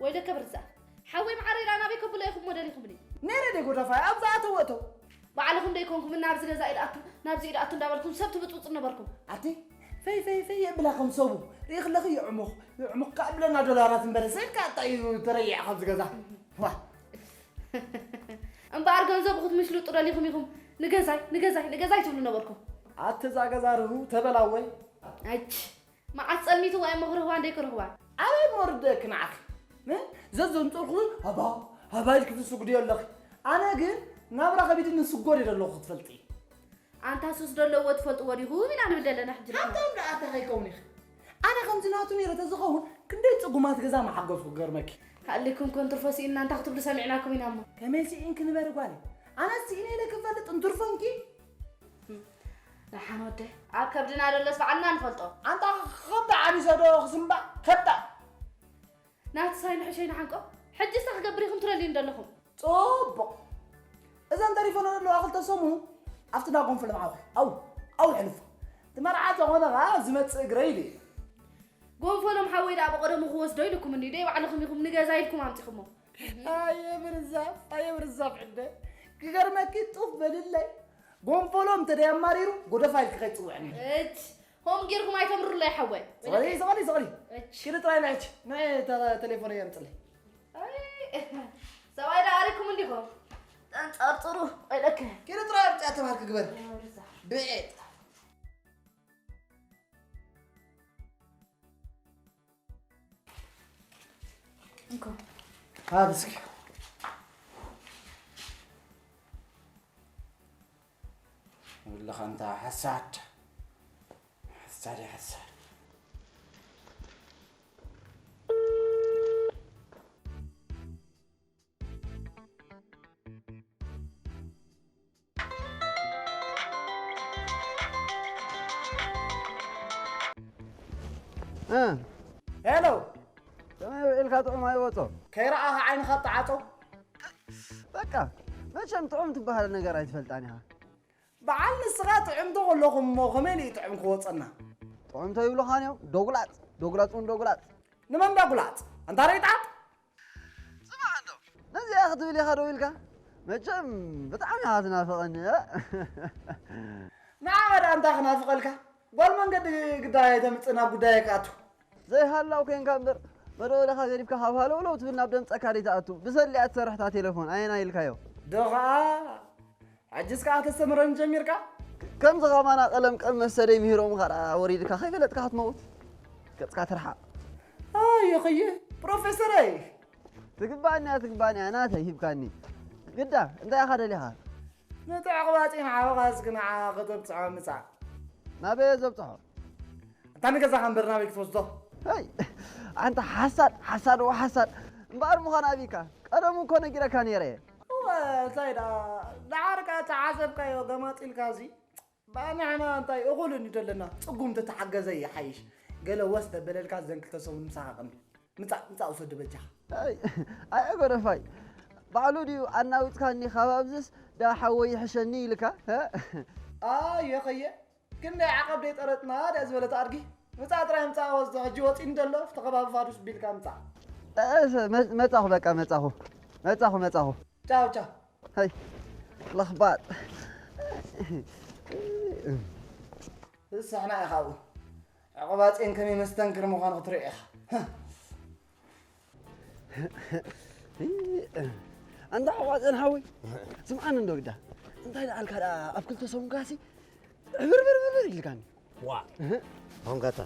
ወይለከ ብርዛ። ሓወይ መዓረይ ደኣ ናበይ ከብሎ ኢኹም እሞ ደሊኹምኒ? ነይረ ደይ ጎደፋይ፣ ኣብዛ ኣተው ኣተው። ባዕልኹም ደይኮንኩም እና ኣብዚ ገዛ ኢድ ኣቱ፣ ናብዚ ኢድ ኣቱ እንዳበልኩም ሰብ ትብጥብጡ ነበርኩም። ኣቲ፣ ፈይ፣ ፈይ፣ ፈይ የብላ ከም ሰቡ። ርኢኺ ኣለኺ የዕሙኽ፣ የዕሙኽ ከኣ ብለና ዶላራት እምበር፣ ሰይድካ ኣጣ እዩ ተረይዐ ካብዚ ገዛ። ዋ። እምበኣር ገንዘብ ክትምሽልጡ ደሊኹም ኢኹም። ንገዛይ፣ ንገዛይ፣ ንገዛይ ትብሉ ነበርኩም። ኣቲ እዛ ገዛ ርህው ተበላወይ። ኣች፣ መዓስ ጸልሚትዋ እሞ ክረኽባ እንደይክረኽባ። ኣበይ እሞ ርደእኪ ንዓኺ? እ? ዘዘንጠልኩ ሃባ፣ ሃባ ኢልኪ ትስጉድዮ ኣለኺ። ኣነ ግን ናብራ ከቢድኒ ስጎድ እየ ዘለኹ ክትፈልጢ። ኣንታ ሱስ ደለዎ ትፈልጥዎ ዲኹም ኢና ንብል ዘለና ሕጂ ንሕና። ሃብታም ደኣ እንታይ ከይከውን ኢኺ? ኣነ ከምዚ ናቱ ነይረ ተዝኸውን ክንደይ ጽጉማት ገዛ ምሓገዝኩ ክገርመኪ። ሃሊኩም ኮን ትርፎ ስኢንና እንታይ ክትብሉ ሰሚዕናኩም ኢና እሞ። ከመይ ስኢንኪ ንበሪ ጓለይ? ኣነ ስኢነ ኢለ ክፈልጥ እንትርፎንኪ? ደሓን ወደይ፣ ኣብ ከብድና ደሎስ ባዕልና ንፈልጦ። ኣንታ ከብዳ ዓቢሰ ዶ ክስምባ? ከብዳ። ናቲ ሳይንሑ ሸይንሓንቆ፣ ሕጂስ እንታይ ክገብር ኢኹም ትደልዩኒ ዘለኹም? ጽቡቕ። እዘን ተሪፈን ዘለዋ ክልተ ሰሙን ኣብቲ እንዳ ጎንፈሎም ዓኹ። ኣው፣ ኣው ሕልፎ። እቲ መርዓ ተኾነ ኸኣ ዝመጽእ እግረይ ኢሉ እዩ። ጎንፈሎም ሓወይ ደኣ ብቐደሙ ክወስዶ ኢልኩም እንድዩ፣ ደይ ባዕልኹም ኢኹም ንገዛ ኢልኩም ኣምጺኹሞ። ኣየ ብርዛፍ፣ ኣየ ብርዛፍ ዕደ። ክገርመኪ ጡፍ በልለይ። ጎንፈሎም እንተ ደይ ኣማሪሩ፣ ጎደፋ ኢልኪ ከይትጽውዕኒ። እች፣ ሆም ጌርኩም ኣይተምርለይ ሓወይ። ስቐሊ፣ ስቐሊ፣ ስቐሊ። እች። ኪዲ ጥራይ ንዕች። ንዕ ተ-፣ ቴሌፎነይ ኣምጽለይ። ኣይ፣ ሰብኣይ ደኣ ኣሪኩም እንዲኹም። ጠንጸርጽሩ፣ ቆይለከ። ኪዲ ጥራይ ኣምጽያ ተባህልኪ ግበሪ። ብዕጥ። እንኮ። ሃብ እስኪ። ወላኻ ኣንታ ሓሳድ። ሓሳድ፣ ሓሳድ። እ። ሄሎ። ከመይ ውዒልካ ጥዑም ኣይወጾ? ከይረኣኻ ዓይንኻ ኣጠዓጾ። በቃ፣ መቸም ጥዑም ትበሃል ነገር ኣይትፈልጣን ኢኻ። በዓል ንስኻ ጥዕምቲ ከለኹም እሞ ከመይ ኢሉ ጥዑም ክወጸና? ጥዑም ተይብሉኻን እዮም። ዶጉላጽ፣ ዶጉላጽ እውን ዶጉላጽ። ንመን ዶጉላጽ? ኣንታ ረይጣጥ? ስማዕ እንዶ፣ ነዚኣ ክትብል ኢኻ ደው ኢልካ? መቸም ብጣዕሚ ኢኻ ትናፍቐኒ፣ እ? ንዓኻ ደኣ እንታይ ክናፍቐልካ? ጓል መንገዲ ግዳይ ኣይተምጽእ፣ ናብ ጉዳይ ኣይክኣቱ። ዘይሃላው ኮይንካ እምበር፣ መደወልኻ ገዲፍካ ካብ ሃለውለው ትብል ናብ ደምጸካ ደይትኣቱ። ብሰሊኣ ትሰርሕ እታ ቴሌፎን፣ ኣየናይ ኢልካዮ? ዶ ኸኣ፣ ሕጅስ ከኣ ተስተምረኒ ጀሚርካ? ከምዚ ኸማና ቀለም ቀብ መሰደይ ምህሮምኻ ደኣ ወሪድካ ከይፈለጥካ ክትመውት? ገጽካ ትርሓቕ። ኣየ ኸየ፣ ፕሮፌሰረይ! ትግባኣኒ እያ፣ ትግባኣኒ እያ፣ ናተይ ሂብካኒ። ግዳ፣ እንታይ ኢኻ ደሊኻ? ነቲ ዕቑባጺ ንዓኻ እስኪ ንዓ ከተብጽሖ ምጻእ። ናበይ እየ ዘብጽሖ? ኣታ ንገዛኻ እምበር ናበይ ክትወስዶ? ሄይ፣ ኣንታ ሓሳድ፣ ሓሳድ፣ ኦ ሓሳድ። እምበኣር ምዃን ኣቢካ። ቀደሙ እኮ ነጊረካ ነይረ እየ። እወ፣ እንታይ ደኣ፣ ደሓር ከኣ ተዓዘብካዮ ገማጢልካ እዚ። በኣ ንሕና እንታይ እኹል እንድዩ ዘለና፣ ጽጉም ተተሓገዘ ይሓይሽ። ገለ ወስ ተበለልካ ዘን ክልተ ሰሙን ምሳኻ ቀንዲ። ምጻእ፣ ምጻእ ውሰዱ በጃኻ። ኣይ፣ ኣይ፣ ጎደፋይ። ባዕሉ ድዩ ኣናዊጽካኒ ካብ ኣብዝስ ዳ ሓወይ ይሕሸኒ ኢልካ፣ ሀ? ኣየ ኸየ፣ ክንደይ ዓቐብ ደይ ጠረጥና ደኣ ዝበለት ኣድጊ። ምጻእ ጥራይ ምጻእ ወስዶ፣ ሕጂ ወጺኡ እንተሎ፣ ኣብቲ ከባቢ ፋዱስ ቢልካ ምጻእ። እሰ፣ መ-፣ መጻኹ፣ በቃ መጻኹ። መጻኹ፣ መጻኹ። ቻው፣ ቻው። ሀይ፣ ለኽባጥ። ዝሰሕና ኢኻ ኣብኡ። ዕቑባጼን ከመይ መስተንክር ምዃኑ ክትርኢ ኢኻ። ኣንታ ዕቑባጼን ሓወይ፣ ስምዓኒ እንዶ ግዳ። እንታይ ደኣልካ ደኣ ኣብ ክልተ ሰሙን ካሲ ዕብርብርብር ኢልካኒ። ዋ፣ እህ። ኣሁን ጋታ፣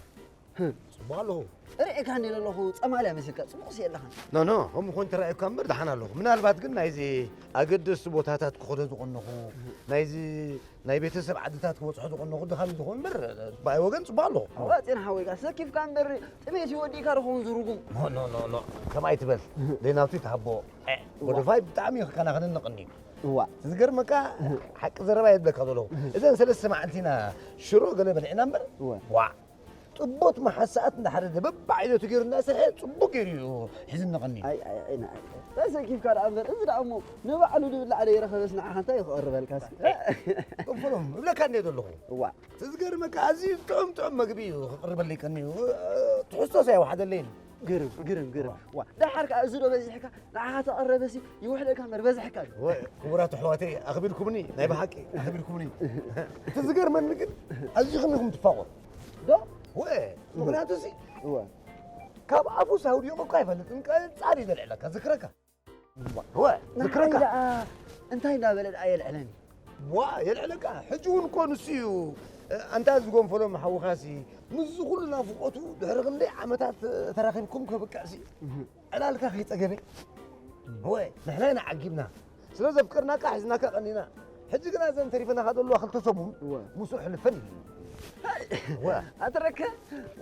ጽቡቕ ኣለኹ። ርእየካ እንደ ዘለኹ ጸማልያ መሲልካ ጽቡቕ ሲ የለኻን። ኖ፣ ኖ፣ ከምኡ ኾን ተራእዩካ እምበር ደሓን ኣለኹ። ምናልባት ግን ናይዚ ኣገደስቲ ቦታታት ክኸዶ ዝቐነኹ፣ ናይዚ ናይ ቤተሰብ ዓድታት ክበጽሖ ዝቐነኹ ድኻም ዝኸውን እምበር፣ ብኣይ ወገን ጽቡቕ ኣለኹ። ኣዋጽን ሓወይ፣ ጋር ሰኪፍካ እምበር ጥሜት ይወዲእካ ዶ ኸውን ዝርጉም? ኖ፣ ኖ፣ ኖ፣ ኖ፣ ከምኣ ኣይትበል። ዘይናቱ ይትሃቦ። እ፣ ጎደፋይ ብጣዕሚ እዩ ክከናኸነኒ ቀንዩ። እዋ። ዝገርመካ፣ ሓቂ ዘረባ የብለካ ዘለኹ። እዘን ሰለስተ መዓልቲና ሽሮ ገለ በሊዕና እምበር፣ እዋ። ዋዕ። ጥቦት መሓሳኣት እንዳሓረደ በብዓይነቱ ገይሩ እንዳሰርሐ ጽቡቅ ገይሩ እዩ ሒዝኒ ቀኒ። ኣይ፣ ኣይ፣ ኣይ፣ ንዓይ። ተሰኪፍካ ደኣ እምበር፣ እዚ ደኣ እሞ ንባዕሉ ድብላዕ ደይረኸበስ ንዓኻ እንታይ እዩ ክቐርበልካስ? ቅንፍሎም፣ እብለካ እንድየ ዘለኹ። እዋ። እቲ ዝገርመካ፣ ኣዝዩ ጥዑም ጥዑም መግቢ እዩ ክቕርበለይ ቀኒ እዩ። ትሕዝቶስ ኣይወሓደለይን። ግርም፣ ግርም፣ ግርም። ዋ፣ ደሓር ከኣ እዚ ዶ በዚሕካ፣ ንዓኻ ተቐረበሲ ይውሕደካ እምበር በዚሕካ እዩ። ወ-፣ ክቡራት ኣሕዋተይ፣ ኣኽቢርኩምኒ፣ ናይ ብሓቂ ኣኽቢርኩምኒ። እቲ ዝገርመኒ ግን፣ ኣዚኹም ኢኹም ትፋቐሩ። ዶ? ወ-፣ ምኽንያቱ እዚ፣ እወ። ካብ ኣፉ ሳውዲቑ እኳ ኣይፈልጥን፣ ቀጻሊ እዩ ዘልዕለካ፣ ዝክረካ። ዋ፣ ወ-፣ ንዓይ ዝክረካ። ደኣ እንታይ እንዳበለ ደኣ የልዕለኒ? ዋ፣ የልዕለካ። ሕጂ እውን እኮ ንሱ እዩ። ኣንታ ዝጎንፈሎም ሓውኻሲ፣ ምስዚ ኩሉ ናፍቖቱ ድሕሪ ክንደይ ዓመታት ተራኺብኩም ከብቅዕሲ፣ እህ። ዕላልካ ከይጸገበ። ወ-፣ ንሕና ኢና ዓጊብና። ስለ ዘፍቀርናካ ሒዝናካ ቀኒና። ሕጂ ግና እዘን ተሪፈናኻ ዘለዋ ክልተ ሰሙን እወ። ምስኡ ሕልፈን እዩ። ወ-፣ ኣትረከ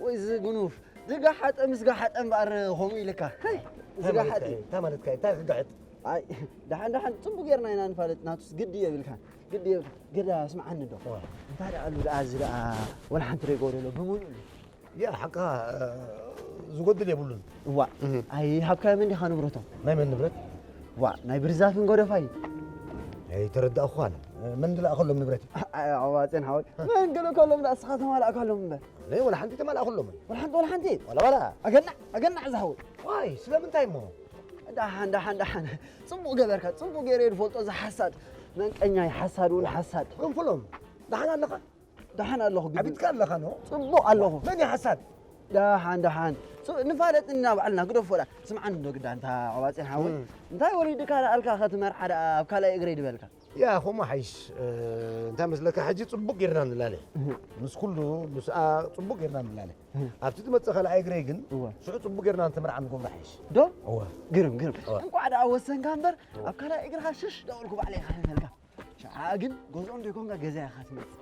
ወይ እዚ ጉኑፍ ዝጋሓጠ ምስ ጋሓጠ እምበኣር ከምኡ ኢልካ። ሄይ፣ እንታይ ዝጋሓጥ ማለትካ እዩ? እዩ። እንታይ ማለትካ እዩ? እንታይ ክጋሕጥ? ኣይ፣ ደሓን ደሓን ጽቡቕ ጌርና ኢና ንፋለጥ፣ ናቱስ ግዲ የብልካን። ግዲ የብልካን። ግዳ ስምዓኒ ዶ? እዋ። እንታይ ደኣ ኣሉ ደኣ እዚ ደኣ ወላ ሓንቲ ዶ ይጎደሎ? ብምሉእ እዩ። ያ፣ ሓቅኻ፣ እ፣ ዝጎድል የብሉን። እዋ። እህ። ኣይ፣ ሃብካዮም እንዲኻ ንብረቶም? ናይ መን ንብረት? ዋ፣ ናይ ብርዛፍን ጎደፋይ። ኣይተረዳእኹኻን። መን ዝለኣኸሎም ንብረት እዩ? ኣይ፣ ኣዋፅን ሓወይ። መን ገለ ከሎም ደኣ እስኻ ተማላእካሎም እምበር። ኣነ ወላ ሓንቲ ተማላእኩሎምን። ወላ ሓንቲ፣ ወላ ሓንቲ? ዋላ፣ ዋላ። ኣገናዕ፣ ኣገናዕ ዝሓወይ። ዋይ፣ ስለምንታይ እሞ? ደሓን፣ ደሓን፣ ደሓን። ጽቡቕ ገበርካ፣ ጽቡቕ ገይረ እየ ዝፈልጦ፣ እዚ ሓሳድ። መንቀኛይ፣ ሓሳድ እውን ሓሳድ። ገንፍሎም፣ ደሓን ኣለኻ? ደሓን ኣለኹ፣ ግዲ። ዓቢጥካ ኣለኻ፣ ኖ? ጽቡቕ ኣለኹ። መን እዩ ሓሳድ? ደሓን፣ ደሓን። ጽ-፣ ንፋለጥ ኢና ባዕልና፣ ግደፎ ደኣ። ስምዓኒ እንዶ ግዳ፣ እንታ ኣዋጽን ሓወይ። እም። እንታይ ወሪድካ ደኣ ኣልካ፣ ከትመርዓ ደኣ ኣብ ካልኣይ እግረይ ድበልካ? ያ፣ ኸምኡ ሓይሽ፣ እ፣ እንታይ መስለካ፣ ሕጂ ጽቡቕ ጌርና ንላለ። እህ። ምስ ኩሉ፣ ምስኣ ጽቡቕ ጌርና ንላለ። እህ። ኣብቲ ዝመጽእ ካልኣይ እግረይ ግን፣ እወ። ሽዑ ጽቡቕ ጌርና ንተመርዓ ንገብሮ ሓይሽ። ዶ? እወ። ግርም፣ ግርም። እወ። እንቋዕ ደኣ ወሰንካ እምበር፣ እወ። ኣብ ካልኣይ እግርኻ ሽሽ ደወልኩ ባዕለይ ይኸፍፈልካ። ሽዓ ግን ገዝኦም ዘይኮንካ ገዛ ኢኻ ትመጽእ።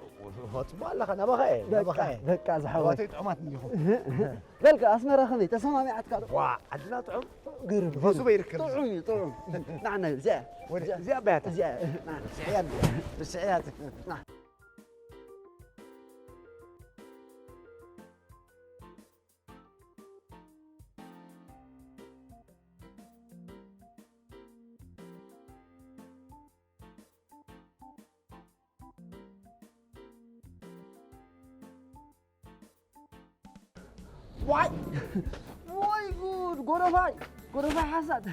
ጽቡቕ ኣለኻ፣ ናባኻ እየ፣ በቃ፣ ናባኻ እየ። በቃ፣ ዝሓወይ። ኣሕዋተይ ጥዑማት እንዲኹም። እህ፣ እህ። በልካ፣ ኣስመራ ከመይ? ተሰማሚዓትካ ዶ? ዋ፣ ዓድና ጥዑም። ግርም፣ ንፋሱ ግርም። በይርከብ። ጥዑም እዩ፣ ጥዑም። ና፣ ና፣ እዚኣ። ወደ-፣ እዚኣ። እዚኣ በያታ። እዚኣ፣ ና። ርስዕያ እንዲያ። ርስዕያ። ና። ዋይ! ወይ ጉድ! ጎረፋይ! ጎረፋይ ሓሳድ!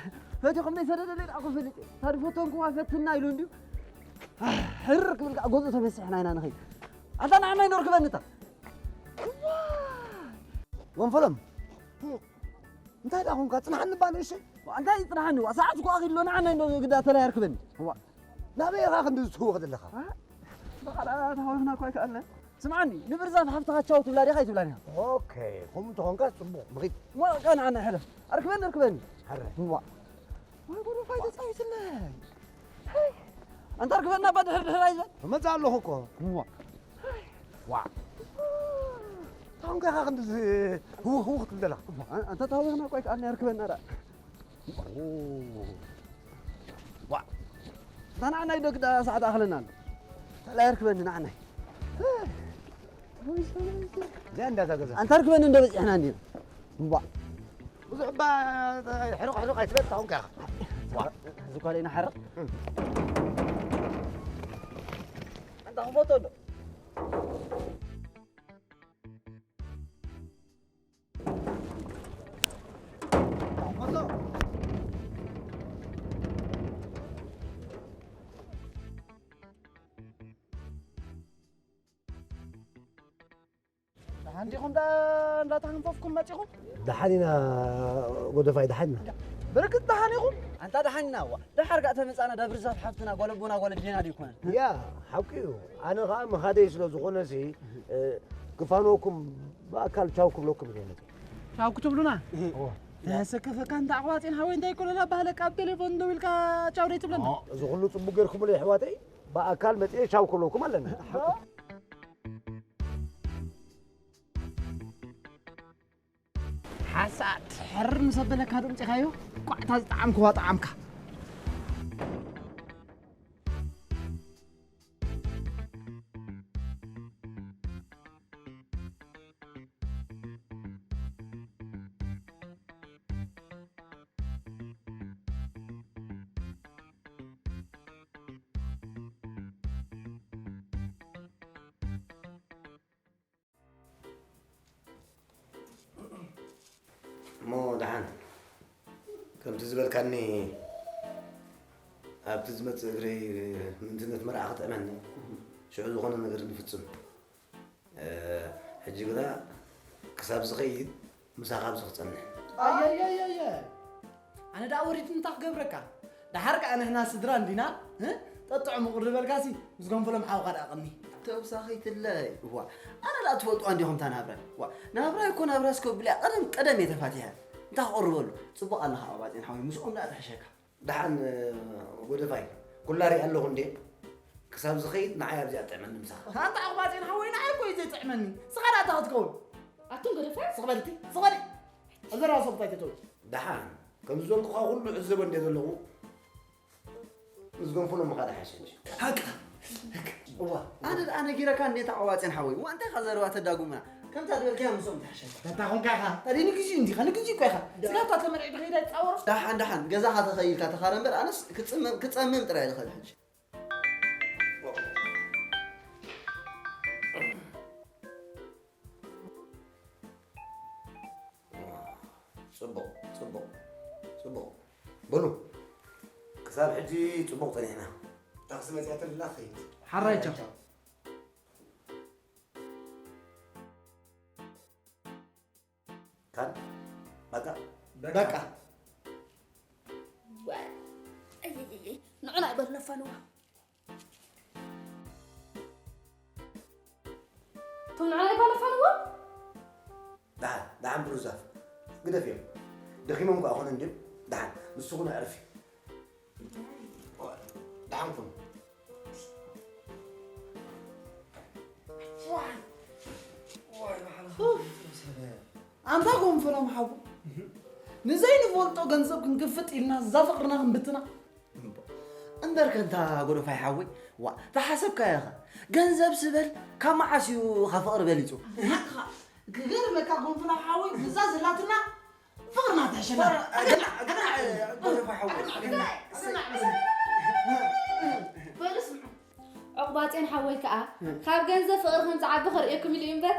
ፈቲኹም ደይ ሰደደለይ ደኣ እኮ ፈሊጠ። ታዲ ፈተንኩዋ ፈትና ኢሉ እንድዩ። ሕርር ክብል ከዓ ገዝኡ ተመሲሕና ኢና ንኸይድ። ኣታ ንዓና ይኖር ክበንታ። ወንፈሎም። እንታይ ደኣ ኾንካ? ጽንሓኒ እባ ንእሽተይ። እንታይ ጽንሓኒ? ዋ፣ ሰዓት እኮ ኣኺሉ ኣሎ። ንዓና እንዶ ግዳ ተላይ ኣርክበኒ። ዋ። ናበይ ኢኻ ክንዲ ዝትህወኽ ዘለኻ? ዋ። በቓ ደኣ ተሃዊኽና እኮ ኣይከኣልናን። ስምዓኒ፣ ንብርዛፍ ሃብትኻ ቻው ትብላ ዲኻ ኣይትብላን ኢኻ? ኦኬ፣ ከምኡ እንተኾንካ ጽቡቕ። ምኺድ። ሞ፣ ቀንዓና ሕለፍ። ኣርክበኒ፣ ኣርክበኒ። ሕረ። ዋ። ወይ ጉድ፣ ፋይ ተጻዊትለይ። ኣንታ ኣርክበና እባ ድሕር ድሕር ኣይበል። እመጽእ ኣለኹ እኮ። ዋ። ዋ። ታውን ከኻ ክንድዚ ህውኽ ህውኽ ትብል ዘለኻ? ኣንታ ታውን ቆይ ከኣ ኣርክበና ደኣ። ዋ። እታ ንዓናይ ዶ ግዳ ሰዓት ኣኽለና ኣሎ። እንታይ ኣርክበኒ ንዓናይ። እዚኣ እንዳ እዛ ገዛ። ኣንታ ኣርክበኒ እንዶ በጺሕና እንዲና። እምቧ። ብዙሕ እባ ሕርቕ ሕርቕ ኣይትበል፣ ታውን ከኻ። ዋ። እዚ ኳለይ ንሓርቕ። ኣንታ ክፎቶ ዶ? ደሓን ዲኹም? እንዳ-፣ እንዳተሃንፈፍኩም መጺኹም? ደሓን ኢና ጎደፋይ፣ ደሓን ኢና። ብርግጽ ደሓን ኢኹም? ኣንታ ደሓን ኢና፣ እዋ። ደሓር ከኣ ተመጻና፣ ዳብር ዛፍ ሓፍትና፣ ጓል ኣቦና፣ ጓል ኣዴና ደይኮነን? ያ፣ ሓቂ እዩ። ኣነ ኸኣ ምኻደይ ስለ ዝኾነሲ፣ እ፣ ክፋንወኩም ብኣካል ቻው ክብለኩም እየ መጽእ። ቻው ክትብሉና? እዋ። ተሰከፈካ እንተ ኣቕባጺን ሓወይ እንታይ ኮለላ ባህለካ ኣብ ቴሌፎን ደው ኢልካ ቻው ደይ ትብለና? እዚ ኩሉ ጽቡቅ ጌርኩምለይ ኣሕዋተይ፣ ብኣካል መጽኤ ቻው ክብለኩም ኣለኒ። ሓሳድ ሕር ምስ ኣበለካ ዶ ምጺኻዮ? ኳዕታ ዝጠዓምክዋ ጠዓምካ። እሞ ደሓን ከምቲ ዝበልካኒ ኣብቲ ዝመጽእ እግረይ ምእንትነት መርዓ ክጥዕመኒ ሽዑ ዝኾነ ነገር ንፍጽም። እ፣ ሕጂ ግና ክሳብ ዝኸይድ ምሳኻ ኣብዚ ክጸንሕ። ኣየየየየ ኣነ ደኣ ወሪድ እንታይ ክገብረካ? ደሓር ከኣ ንሕና ስድራ እንዲና እ? ጠጥዖ ምቑር ዝበልካሲ ምስ ገንፈሎም ሓውኻ ደኣ ቀኒ። ተውሳኺትለ እዋ ኣነ ደኣ ትፈልጥዋ እንዲኹም እታ ናብራይ። ዋ ናብራይ እኮ ናብራ እስከ ብልያ ቀደም ቀደም እየ ተፋቲሐ። እንታይ ክቕርበሉ? ጽቡቕ ኣለኻ ኣባጼን ሓወይ ምስኦም ደኣ ትሕሸካ። ደሓን ጎደፋይ ኩላ ሪኣ ኣለኹ እንዴ ክሳብ ዝኸይድ ንዓይ ኣብዚኣ ጥዕመኒ ምሳኻ። ኣንታ ኣቕባጼን ሓወይ ንዓይ እኮ እዩ ዘይጥዕመኒ ስኻ ደኣ እንታይ ክትከውን? ኣቱም ጎደፋይ ስኽበልቲ ስኽበሊ። እዚ ራሱ እንታይ ተተው? ደሓን ከምዚ ዘልኩኻ ኩሉ ዕዘቦ እንዴ ዘለኹ ምስ ገንፍሎ ምኻድ ሓሸ እንጂ። ሃቅ እዋ ኣነ ደኣ ነጊረካ እንዴ ኣቕባጼን ሓወይ እዋ እንታይ ኢኻ ዘረባ ተዳጉምና ከምታ ዝበልካያ ምስኦም ትሕሸካ። ተታ ኹንካ ኢኻ። ታዲያ ንግዜኡ እንዲኻ ንግዜኡ እኮ ኢኻ ስጋብታ ተመርዒ ድኸይዳ ይጻወሮ። ደሓን ደሓን ገዛኻ ተኸይልካ ተኻረ እምበር ኣነስ ክጽመም ክጸምም ጥራይ ዝኽእል ሕጂ። ጽቡቕ ጽቡቕ ጽቡቕ። በሉ ክሳብ ሕጂ ጽቡቕ ጸኒሕና። ታክሲ መጺኣትልና ኸይድ። ሓራይ ቻው። ካን በቃ በቃ። ንዑና ይበል ነፋንዋ። እቶም ንዓይ ባለፋንዎ? ደሓን ደሓን ብሩዛፍ ግደፍዮም። ደኺሞም ከኣ ኾነ እንድዮም። ደሓን ንሱ ኹን ኣዕርፊ። ደሓን ኩን። ኣንታ ጎንፈሎም ሓቡ ንዘይንፈልጦ ገንዘብ ክንግፍጥ ኢልና እዛ ፍቕርና ክንብትና። እምበር ከንታ ጎደፋይ ሓወይ ዋ ተሓሰብካዮ ኢኻ። ገንዘብ ስበል ካብ መዓስ እዩ ካብ ፍቕሪ በሊጹ? ክገርመካ ጎንፈሎም ሓወይ ብዛ ዘላትና ፍቕርና ተሕሸና። በሉ ስምዑ። ዕቑባጼን ሓወይ ከኣ ካብ ገንዘብ ፍቕሪ ከም ዝዓቢ ከርእየኩም ኢሉ እዩ እምበር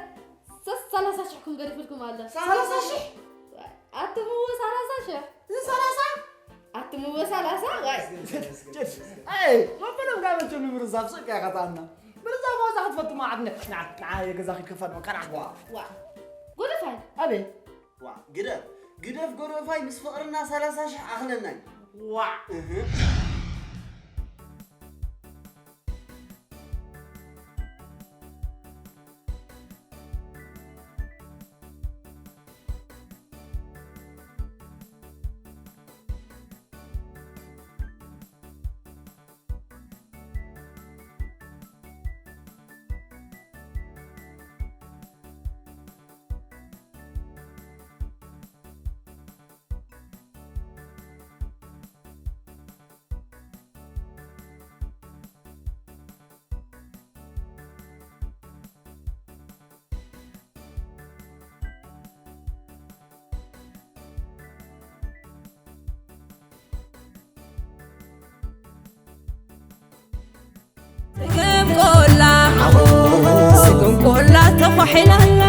ሰስ- ሰላሳ ሽሕ ኩም ገዲፍልኩም ኣሎ። ሰላሳ ሽሕ? ኣትምዎ ሰላሳ ሽሕ? እዚ ሰላሳ? ኣትምዎ ሰላሳ? ዋይ። ኣይ፣ መበሎም ጋር መቸም ንምርዛብ ስቅ ያቀጣና። ምርዛብ ዋዛ ክትፈቱ ማዕድነ። ንዓ፣ ንዓ የገዛ ክትከፈል ነው። ቀና። ዋ። ዋ። ጎደፋይ። ኣቤ። ዋ፣ ግደፍ። ግደፍ ጎደፋይ ምስ ፍቕርና ሰላሳ ሽሕ ኣኽለናይ። ዋ። እህ። ስግም ቆላ፣ ስግም ቆላ ተኳሒላ ኣላ።